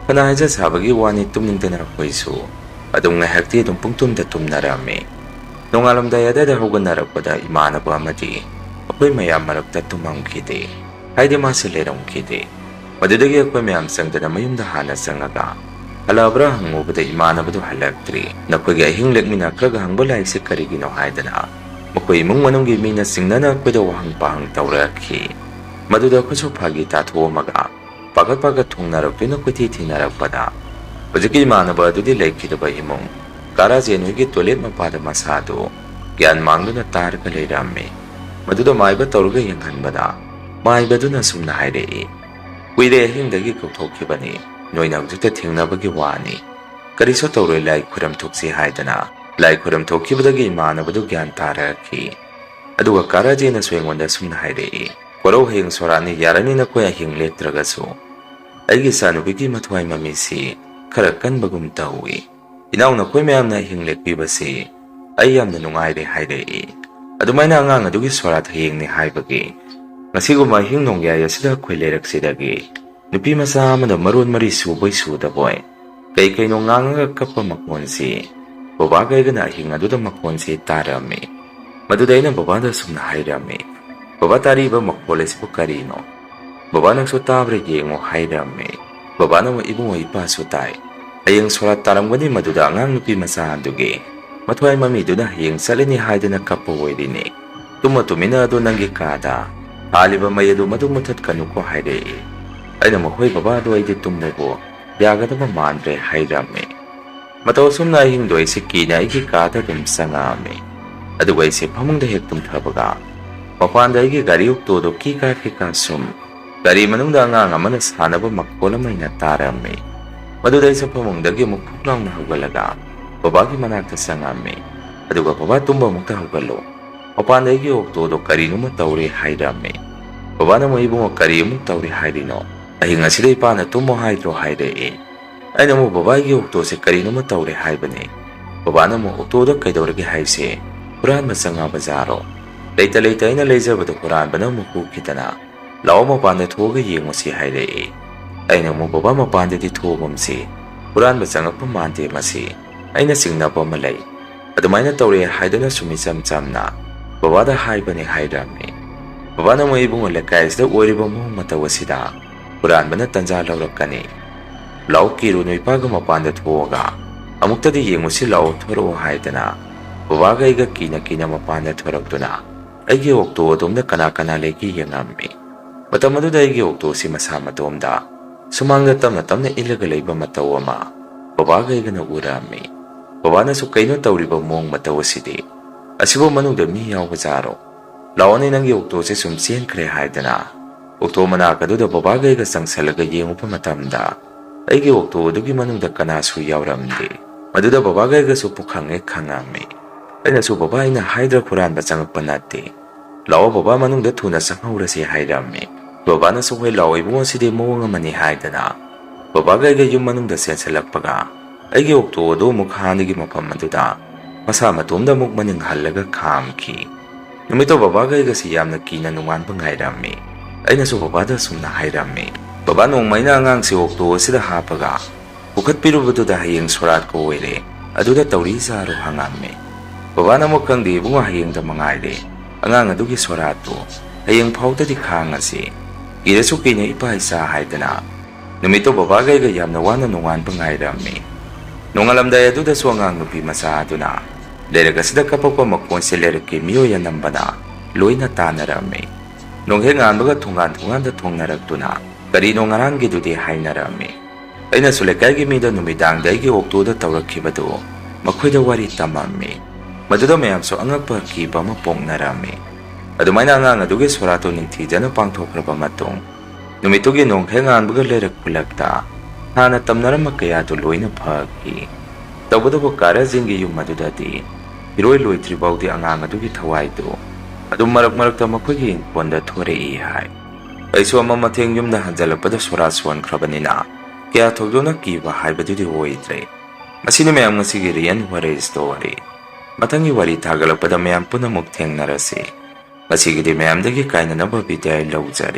ꯐꯅ ꯍꯥꯏꯖ ꯁꯥꯕꯒꯤ ꯋꯥꯅꯤ, ꯇꯨꯝꯅꯤꯡꯗꯅ ꯑꯩꯈꯣꯏꯁꯨ ꯑꯗꯨꯝ ꯉꯥꯏꯍꯥꯛꯇꯤ ꯑꯗꯨꯝ ꯄꯨꯡꯇꯨꯝꯗ ꯇꯨꯝꯅꯔꯝꯃꯤ꯫ ꯅꯣꯡꯉꯥꯜꯂꯝꯗꯥꯏ ꯑꯗꯥꯏꯗ ꯍꯧꯒꯠꯅꯔꯛꯄꯗ ꯏꯃꯥꯟꯅꯕ ꯑꯃꯗꯤ ꯑꯩꯈꯣꯏ ꯃꯌꯥꯝ ꯃꯔꯛꯇ ꯇꯨꯝꯃꯝꯈꯤꯗꯦ, ꯍꯥꯏꯗꯤ ꯃꯥꯁꯦ ꯂꯩꯔꯝꯈꯤꯗꯦ꯫ ꯃꯗꯨꯗꯒꯤ ꯑꯩꯈꯣꯏ ꯃꯌꯥꯝ ꯆꯪꯗꯅ ꯃꯌꯨꯝꯗ ꯍꯥꯟꯅ ꯆꯪꯉꯒ ꯍꯜꯂꯛꯑꯕ꯭ꯔꯥ ꯍꯪꯉꯨꯕꯗ ꯏꯃꯥꯟꯅꯕꯗꯨ ꯍꯜꯂꯛꯇ꯭ꯔꯤ꯫ "ꯅꯈꯣꯏꯒꯤ ꯑꯍꯤꯡ ꯂꯦꯛꯃꯤꯟꯅꯈ꯭ꯔꯒ ꯍꯪꯕ ꯂꯥꯛꯏꯁꯦ ꯀꯔꯤꯒꯤꯅꯣ?" ꯍꯥꯏꯗꯅ ꯃꯈꯣꯏ ꯏꯃꯨꯡ ꯃꯅꯨꯡꯒꯤ ꯃꯤꯅ ꯆꯤꯡꯅꯅ ꯑꯩꯈꯣꯏꯗ ꯋꯥꯍꯪ ꯄꯥꯍꯪ ꯇꯧꯔꯛꯈꯤ꯫ ꯃꯗꯨꯗ ꯑꯩꯈꯣꯏꯁꯨ ꯐꯥꯒꯤ ꯇꯥꯊꯣꯛꯑꯝꯃꯒ ꯄꯥꯈꯠ ꯄꯥꯈꯠ ꯊꯣꯡꯅꯔꯛꯇꯨꯅ ꯀꯣꯏꯊꯤ ꯊꯤꯅꯔꯛꯄꯗ ꯍꯧꯖꯤꯛꯀꯤ ꯏꯃꯥꯟꯅꯕ ꯑꯗꯨꯗꯤ ꯂꯩꯈꯤꯗꯕ ꯏꯃꯨꯡ ꯀꯥ ꯔꯥꯖꯦꯟ ꯍꯣꯏꯒꯤ ꯇꯣꯏꯂꯦꯠ ꯃꯄꯥꯗ ꯃꯁꯥꯗꯨ ꯒ꯭ꯌꯥꯟ ꯃꯥꯡꯗꯨꯅ ꯇꯥꯔꯒ ꯂꯩꯔꯝꯃꯤ꯫ ꯃꯗꯨꯗ ꯃꯥꯏꯕ ꯇꯧꯔꯒ ꯌꯦꯡꯍꯟꯕꯗ ꯃꯥꯏꯕꯗꯨꯅ ꯑꯁꯨꯝꯅ ꯍꯥꯏꯔꯛꯏ, "ꯀꯨꯏꯔꯦ ꯑꯍꯤꯡꯗꯒꯤ ꯀꯧꯊꯣꯛꯈꯤꯕꯅꯤ, ꯅꯣꯏꯅ ꯍꯧꯖꯤꯛꯇ ꯊꯦꯡꯅꯕꯒꯤ ꯋꯥꯅꯤ꯫ ꯀꯔꯤꯁꯨ ꯇꯧꯔꯣꯏ, ꯂꯥꯏ ꯈꯨꯔꯝ ꯊꯣꯛꯁꯤ" ꯍꯥꯏꯗꯅ ꯂꯥꯏ ꯈꯨꯔꯝ ꯊꯣꯛꯈꯤꯕꯗꯒꯤ ꯏꯃꯥꯟꯅꯕꯗꯨ ꯒ꯭ꯌꯥꯟ ꯇꯥꯔꯛꯈꯤ꯫ ꯑꯗꯨꯒ ꯀꯥ ꯔꯥꯖꯦꯟꯅꯁꯨ ꯑꯩꯉꯣꯟꯗ ꯑꯁꯨꯝꯅ ꯍꯥꯏꯔꯛꯏ, "ꯀꯣꯔꯧ, ꯍꯌꯦꯡ ꯁꯣꯔꯥꯠꯅꯤ, ꯌꯥꯔꯅꯤ ꯅꯈꯣꯏ ꯑꯍꯤꯡ ꯂꯦꯛꯇ꯭ꯔꯒꯁꯨ꯫ ꯑꯩꯒꯤ ꯏꯆꯥꯅꯨꯄꯤꯒꯤ ꯃꯊ꯭ꯋꯥꯏ ꯃꯃꯤꯁꯤ ꯈꯔ ꯀꯟꯕꯒꯨꯝ ꯇꯧꯏ꯫ ꯏꯅꯥꯎ, ꯅꯈꯣꯏ ꯃꯌꯥꯝꯅ ꯑꯍꯤꯡ ꯂꯦꯛꯄꯤꯕꯁꯤ ꯑꯩ ꯌꯥꯝꯅ ꯅꯨꯡꯉꯥꯏꯔꯦ" ꯍꯥꯏꯔꯛꯏ꯫ ꯑꯗꯨꯃꯥꯏꯅ ꯑꯉꯥꯡ ꯑꯗꯨꯒꯤ ꯁꯣꯔꯥꯠ ꯍꯌꯦꯡꯅꯤ ꯍꯥꯏꯕꯒꯤ ꯉꯁꯤꯒꯨꯝꯕ ꯑꯍꯤꯡ ꯅꯣꯡꯌꯥꯏ ꯑꯁꯤꯗ ꯑꯩꯈꯣꯏ ꯂꯩꯔꯛꯁꯤꯗꯒꯤ ꯅꯨꯄꯤ ꯃꯆꯥ ꯑꯃꯗ ꯃꯔꯣꯟ ꯃꯔꯤ ꯁꯨꯕꯣꯏ ꯁꯨꯗꯕꯣꯏ ꯀꯩ ꯀꯩꯅꯣ ꯉꯥꯡꯉꯒ ꯀꯞꯄ ꯃꯈꯣꯟꯁꯤ ꯕꯕꯥꯒ ꯑꯩꯒꯅ ꯑꯍꯤꯡ ꯑꯗꯨꯗ ꯃꯈꯣꯟꯁꯤ ꯇꯥꯔꯝꯃꯤ꯫ ꯃꯗꯨꯗ ꯑꯩꯅ ꯕꯕꯥꯗ ꯑꯁꯨꯝꯅ ꯍꯥꯏꯔꯝꯃꯤ, "ꯕꯕꯥ, ꯇꯥꯔꯤꯕ ꯃꯈꯣꯜ ꯑꯁꯤꯕꯨ ꯀꯔꯤꯅꯣ? ꯕꯕꯥ, ꯅꯪꯁꯨ ꯇꯥꯕ꯭ꯔꯥ ꯌꯦꯡꯉꯣ" ꯍꯥꯏꯔꯝꯃꯤ꯫ ꯕꯕꯥꯅ ꯑꯃꯨꯛ, "ꯏꯕꯨꯡꯉꯣ, ꯏꯄꯥꯁꯨ ꯇꯥꯏ꯫ ꯍꯌꯦꯡ ꯁꯣꯔꯥꯠ ꯇꯥꯔꯝꯒꯅꯤ, ꯃꯗꯨꯗ ꯑꯉꯥꯡ ꯅꯨꯄꯤ ꯃꯆꯥ ꯑꯗꯨꯒꯤ ꯃꯊ꯭ꯋꯥꯏ ꯃꯃꯤꯗꯨꯅ ꯍꯌꯦꯡ ꯆꯠꯂꯅꯤ ꯍꯥꯏꯗꯅ ꯀꯞꯄ ꯑꯣꯏꯔꯤꯅꯤ꯫ ꯇꯨꯝꯃ ꯇꯨꯃꯤꯟꯅ ꯑꯗꯨ ꯅꯪꯒꯤ ꯀꯥꯗ ꯊꯥꯜꯂꯤꯕ ꯃꯩ ꯑꯗꯨ ꯃꯗꯨ ꯃꯨꯊꯠꯀꯅꯨꯀꯣ" ꯍꯥꯏꯔꯛꯏ꯫ ꯑꯩꯅ, "ꯃꯈꯣꯏ ꯕꯕꯥ, ꯑꯗꯨ ꯑꯩꯗꯤ ꯇꯨꯝꯕꯕꯨ ꯌꯥꯒꯗꯕ ꯃꯥꯟꯗ꯭ꯔꯦ" ꯍꯥꯏꯔꯝꯃꯤ꯫ ꯃꯇꯧ ꯑꯁꯨꯝꯅ ꯑꯍꯤꯡꯗꯣ ꯑꯩꯁꯦ ꯀꯤꯅ ꯑꯩꯒꯤ ꯀꯥꯗ ꯑꯗꯨꯝ ꯆꯪꯉꯛꯑꯝꯃꯤ꯫ ꯑꯗꯨꯒ ꯑꯩꯁꯦ ꯐꯃꯨꯡꯗ ꯍꯦꯛ ꯇꯨꯝꯊꯕꯒ ꯃꯄꯥꯟꯗ ꯑꯩꯒꯤ ꯒꯥꯔꯤ ꯑꯣꯛꯇꯣꯗꯣ ꯀꯤ ꯀꯥ ꯀꯤ ꯀꯥ ꯁꯨꯝ ꯒꯥꯔꯤ ꯃꯅꯨꯡꯗ ꯑꯉꯥꯡ ꯑꯃꯅ ꯁꯥꯟꯅꯕ ꯃꯈꯣꯜ ꯑꯃ ꯑꯩꯅ ꯇꯥꯔꯝꯃꯤ꯫ ꯃꯗꯨꯗ ꯑꯩꯁꯦ ꯐꯃꯨꯡꯗꯒꯤ ꯑꯃꯨꯛ ꯐꯨꯛ ꯂꯥꯎꯅ ꯍꯧꯒꯠꯂꯒ ꯕꯕꯥꯒꯤ ꯃꯅꯥꯛꯇ ꯆꯪꯉꯝꯃꯤ꯫ ꯑꯗꯨꯒ, "ꯕꯕꯥ, ꯇꯨꯝꯕ ꯑꯃꯨꯛꯇ ꯍꯧꯒꯠꯂꯣ꯫ ꯃꯄꯥꯟꯗ ꯑꯩꯒꯤ ꯑꯣꯛꯇꯣꯗꯣ ꯀꯔꯤꯅꯣꯃ ꯇꯧꯔꯦ" ꯍꯥꯏꯔꯝꯃꯤ꯫ ꯕꯕꯥꯅ ꯑꯃꯨꯛ, "ꯏꯕꯨꯡꯉꯣ, ꯀꯔꯤ ꯑꯃꯨꯛ ꯇꯧꯔꯦ ꯍꯥꯏꯔꯤꯅꯣ? ꯑꯍꯤꯡ ꯑꯁꯤꯗ ꯏꯄꯥꯅ ꯇꯨꯝꯃꯣ ꯍꯥꯏꯗ꯭ꯔꯣ?" ꯍꯥꯏꯔꯛꯏ꯫ ꯑꯩꯅ ꯑꯃꯨꯛ, "ꯕꯕꯥ, ꯑꯩꯒꯤ ꯑꯣꯛꯇꯣꯁꯦ ꯀꯔꯤꯅꯣꯃ ꯇꯧꯔꯦ ꯍꯥꯏꯕꯅꯦ꯫ ꯕꯕꯥꯅ ꯑꯃꯨꯛ, 'ꯑꯣꯛꯇꯣꯗ ꯀꯩꯗꯧꯔꯒꯦ ꯍꯥꯏꯁꯦ? ꯍꯨꯔꯥꯟꯕ ꯆꯪꯉꯕ ꯖꯥꯔꯣ?' ꯂꯩꯇ ꯂꯩꯇ ꯑꯩꯅ ꯂꯩꯖꯕꯗꯣ ꯍꯨꯔꯥꯟꯕꯅ ꯑꯃꯨꯛ ꯍꯨꯈꯤꯗꯅ, 'ꯂꯥꯛꯑꯣ, ꯃꯄꯥꯟꯗ ꯊꯣꯛꯑꯒ ꯌꯦꯡꯉꯨꯁꯤ' ꯍꯥꯏꯔꯛꯏ꯫ ꯑꯩꯅ ꯑꯃꯨꯛ, 'ꯕꯕꯥ, ꯃꯄꯥꯟꯗꯗꯤ ꯊꯣꯛꯑꯒꯨꯝꯁꯤ꯫ ꯍꯨꯔꯥꯟꯕ ꯆꯪꯉꯛꯄ ꯃꯥꯟꯗꯦ ꯃꯁꯤ꯫ ꯑꯩꯅ ꯆꯤꯡꯅꯕ ꯑꯃ ꯂꯩ꯫ ꯑꯗꯨꯃꯥꯏꯅ ꯇꯧꯔꯦ' ꯍꯥꯏꯗꯨꯅ ꯁꯨꯝ ꯏꯆꯝ ꯆꯝꯅ ꯕꯕꯥꯗ ꯍꯥꯏꯕꯅꯦ" ꯍꯥꯏꯔꯝꯃꯤ꯫ ꯕꯕꯥꯅ ꯑꯃꯨꯛ, "ꯏꯕꯨꯡꯉꯣ, ꯂꯩꯀꯥꯏꯁꯤꯗ ꯑꯣꯏꯔꯤꯕ ꯃꯑꯣꯡ ꯃꯇꯧ ꯑꯁꯤꯗ ꯍꯨꯔꯥꯟꯕꯅ ꯇꯟꯖꯥ ꯂꯧꯔꯛꯀꯅꯤ꯫ ꯂꯥꯛꯑꯣ, ꯀꯤꯔꯨꯅꯨ, ꯏꯄꯥꯒ ꯃꯄꯥꯟꯗ ꯊꯣꯛꯑꯒ ꯑꯃꯨꯛꯇꯗꯤ ꯌꯦꯡꯉꯨꯁꯤ, ꯂꯥꯛꯑꯣ, ꯊꯣꯔꯛꯑꯣ" ꯍꯥꯏꯗꯅ ꯕꯕꯥꯒ ꯑꯩꯒ ꯀꯤꯅ ꯀꯤꯅ ꯃꯄꯥꯟꯗ ꯊꯣꯔꯛꯇꯨꯅ ꯑꯩꯒꯤ ꯑꯣꯛꯇꯣ ꯑꯗꯣꯝꯗ ꯀꯅꯥ ꯀꯅꯥ ꯂꯩꯒꯦ ꯌꯦꯡꯉꯝꯃꯤ꯫ ꯃꯇꯝ ꯑꯗꯨꯗ ꯑꯩꯒꯤ ꯑꯣꯛꯇꯣꯁꯤ ꯃꯁꯥ ꯃꯇꯣꯝꯗ ꯁꯨꯃꯥꯡꯗ ꯇꯞꯅ ꯇꯞꯅ ꯏꯜꯂꯒ ꯂꯩꯕ ꯃꯇꯧ ꯑꯃ ꯕꯕꯥꯒ ꯑꯩꯒꯅ ꯎꯔꯛꯑꯝꯃꯤ꯫ ꯕꯕꯥꯅꯁꯨ, "ꯀꯩꯅꯣ ꯇꯧꯔꯤꯕ ꯃꯑꯣꯡ ꯃꯇꯧ ꯑꯁꯤꯗꯤ? ꯑꯁꯤꯕꯨ ꯃꯅꯨꯡꯗ ꯃꯤ ꯌꯥꯎꯕ ꯖꯥꯔꯣ? ꯂꯥꯛꯑꯣꯅꯦ, ꯅꯪꯒꯤ ꯑꯣꯛꯇꯣꯁꯦ ꯁꯨꯝ ꯆꯦꯟꯈ꯭ꯔꯦ" ꯍꯥꯏꯗꯅ ꯑꯣꯛꯇꯣ ꯃꯅꯥꯛ ꯑꯗꯨꯗ ꯕꯕꯥꯒ ꯑꯩꯒ ꯆꯪꯁꯜꯂꯒ ꯌꯦꯡꯉꯨꯕ ꯃꯇꯝꯗ ꯑꯩꯒꯤ ꯑꯣꯛꯇꯣ ꯑꯗꯨꯒꯤ ꯃꯅꯨꯡꯗ ꯀꯅꯥꯁꯨ ꯌꯥꯎꯔꯝꯗꯦ꯫ ꯃꯗꯨꯗ ꯕꯕꯥꯒ ꯑꯩꯒꯁꯨ ꯄꯨꯈꯪ ꯍꯦꯛ ꯈꯪꯉꯝꯃꯤ꯫ ꯑꯩꯅꯁꯨ, "ꯕꯕꯥ, ꯑꯩꯅ ꯍꯥꯏꯗ꯭ꯔꯥ ꯍꯨꯔꯥꯟꯕ ꯆꯪꯉꯛꯄ ꯅꯠꯇꯦ꯫ ꯂꯥꯛꯑꯣ ꯕꯕꯥ, ꯃꯅꯨꯡꯗ ꯊꯨꯅ ꯆꯪꯍꯧꯔꯁꯤ" ꯍꯥꯏꯔꯝꯃꯤ꯫ ꯕꯕꯥꯅꯁꯨ "ꯍꯣꯏ ꯂꯥꯛꯑꯣ ꯏꯕꯨꯡꯉꯣ, ꯁꯤꯗꯤ ꯃꯑꯣꯡ ꯑꯃꯅꯤ" ꯍꯥꯏꯗꯅ ꯕꯕꯥꯒ ꯑꯩꯒ ꯌꯨꯝ ꯃꯅꯨꯡꯗ ꯆꯦꯟꯁꯤꯜꯂꯛꯄꯒ ꯑꯩꯒꯤ ꯑꯣꯛꯇꯣ ꯑꯗꯨ ꯑꯃꯨꯛ ꯍꯥꯟꯅꯒꯤ ꯃꯐꯝ ꯑꯗꯨꯗ ꯃꯁꯥ ꯃꯇꯣꯝꯗ ꯑꯃꯨꯛ ꯃꯅꯤꯡ ꯍꯜꯂꯒ ꯈꯥꯝꯈꯤ꯫ ꯅꯨꯃꯤꯠꯇꯣ ꯕꯕꯥꯒ ꯑꯩꯒꯁꯤ ꯌꯥꯝꯅ ꯀꯤꯅ ꯅꯣꯡꯉꯥꯟꯕ ꯉꯥꯏꯔꯝꯃꯤ꯫ ꯑꯩꯅꯁꯨ ꯕꯕꯥꯗ ꯑꯁꯨꯝꯅ ꯍꯥꯏꯔꯝꯃꯤ, "ꯕꯕꯥ, ꯅꯣꯡꯃ ꯑꯩꯅ ꯑꯉꯥꯡꯁꯤ ꯑꯣꯛꯇꯣ ꯑꯁꯤꯗ ꯍꯥꯞꯄꯒ ꯄꯨꯈꯠꯄꯤꯔꯨꯕꯗꯨꯗ ꯍꯌꯦꯡ ꯁꯣꯔꯥꯠꯀ ꯑꯣꯏꯔꯦ, ꯑꯗꯨꯗ ꯇꯧꯔꯤ ꯆꯥꯔꯣ" ꯍꯪꯉꯝꯃꯤ꯫ ꯕꯕꯥꯅ ꯑꯃꯨꯛ, "ꯈꯪꯗꯦ ꯏꯕꯨꯡꯉꯣ, ꯍꯌꯦꯡꯗ ꯃꯉꯥꯏꯔꯦ, ꯑꯉꯥꯡ ꯑꯗꯨꯒꯤ ꯁꯣꯔꯥꯠꯇꯨ ꯍꯌꯦꯡ ꯐꯥꯎꯗꯗꯤ ꯈꯥꯡꯉꯁꯤ, ꯀꯤꯔꯁꯨ ꯀꯤꯅ ꯏꯄꯥ ꯏꯆꯥ" ꯍꯥꯏꯗꯅ ꯅꯨꯃꯤꯠꯇꯣ ꯕꯕꯥꯒ ꯑꯩꯒ ꯌꯥꯝꯅ ꯋꯥꯅ ꯅꯣꯡꯉꯥꯟꯕ ꯉꯥꯏꯔꯝꯃꯤ꯫ ꯅꯣꯡꯉꯥꯜꯂꯝꯗꯥꯏ ꯑꯗꯨꯗꯁꯨ ꯑꯉꯥꯡ ꯅꯨꯄꯤ ꯃꯆꯥ ꯑꯗꯨꯅ ꯂꯩꯔꯛ ꯑꯁꯤꯗ ꯀꯞꯄꯛꯄ ꯃꯈꯣꯟꯁꯦ ꯂꯩꯔꯛꯀꯤ ꯃꯤꯑꯣꯏ ꯑꯅꯝꯕꯅ ꯂꯣꯏꯅ ꯇꯥꯅꯔꯝꯃꯤ꯫ ꯅꯣꯡꯍꯦꯛ ꯉꯥꯟꯕꯒ ꯊꯣꯡꯒꯥꯟ ꯊꯣꯡꯒꯥꯟꯗ ꯊꯣꯡꯅꯔꯛꯇꯨꯅ ꯀꯔꯤꯅꯣ ꯉꯔꯥꯡꯒꯤꯗꯨꯗꯤ ꯍꯥꯏꯅꯔꯝꯃꯤ꯫ ꯑꯩꯅꯁꯨ ꯂꯩꯀꯥꯏꯒꯤ ꯃꯤꯗ ꯅꯨꯃꯤꯗꯥꯡꯗ ꯑꯩꯒꯤ ꯑꯣꯛꯇꯣꯗ ꯇꯧꯔꯛꯈꯤꯕꯗꯨ ꯃꯈꯣꯏꯗ ꯋꯥꯔꯤ ꯇꯝꯃꯝꯃꯤ꯫ ꯃꯗꯨꯗ ꯃꯌꯥꯝꯁꯨ ꯑꯉꯛꯄ ꯑꯀꯤꯕ ꯑꯃ ꯄꯣꯛꯅꯔꯝꯃꯤ꯫ ꯑꯗꯨꯃꯥꯏꯅ ꯑꯉꯥꯡ ꯑꯗꯨꯒꯤ ꯁꯣꯔꯥꯠꯇꯨ ꯅꯤꯡꯊꯤꯖꯅ ꯄꯥꯡꯊꯣꯛꯈ꯭ꯔꯕ ꯃꯇꯨꯡ, ꯅꯨꯃꯤꯠꯇꯨꯒꯤ ꯅꯣꯡ ꯍꯦꯛ ꯉꯥꯟꯕꯒ ꯂꯩꯔꯛ ꯈꯨꯜꯂꯛꯇ ꯍꯥꯟꯅ ꯇꯝꯅꯔꯝꯕ ꯀꯌꯥꯗꯨ ꯂꯣꯏꯅ ꯐꯈꯤ꯫ ꯇꯧꯕꯇꯕꯨ ꯀꯥꯔꯥꯖꯤꯡꯒꯤ ꯌꯨꯝ ꯑꯗꯨꯗꯗꯤ ꯐꯤꯔꯣꯏ ꯂꯣꯏꯗ꯭ꯔꯤ ꯐꯥꯎꯗꯤ ꯑꯉꯥꯡ ꯑꯗꯨꯒꯤ ꯊꯋꯥꯏꯗꯨ ꯑꯗꯨꯝ ꯃꯔꯛ ꯃꯔꯛꯇ ꯃꯈꯣꯏꯒꯤ ꯏꯪꯈꯣꯜꯗ ꯊꯣꯔꯛꯏ ꯍꯥꯏ꯫ ꯑꯩꯁꯨ ꯑꯃ ꯃꯊꯦꯡ ꯌꯨꯝꯗ ꯍꯟꯖꯜꯂꯛꯄꯗ ꯁꯣꯔꯥꯠ ꯁꯣꯟꯈ꯭ꯔꯕꯅꯤꯅ ꯀꯌꯥ ꯊꯣꯏꯗꯣꯛꯅ ꯀꯤꯕ ꯍꯥꯏꯕꯗꯨꯗꯤ ꯑꯣꯏꯗ꯭ꯔꯦ꯫ ꯃꯁꯤꯅꯤ ꯃꯌꯥꯝ ꯉꯁꯤꯒꯤ Real Horror Story꯫ ꯃꯊꯪꯒꯤ ꯋꯥꯔꯤ ꯊꯥꯒꯠꯂꯛꯄꯗ ꯃꯌꯥꯝ ꯄꯨꯟꯅ ꯑꯃꯨꯛ ꯊꯦꯡꯅꯔꯁꯤ꯫ ꯉꯁꯤꯒꯤꯗꯤ ꯃꯌꯥꯝꯗꯒꯤ ꯀꯥꯏꯅꯅꯕ ꯕꯤꯗꯥꯏ ꯂꯧꯖꯔꯦ꯫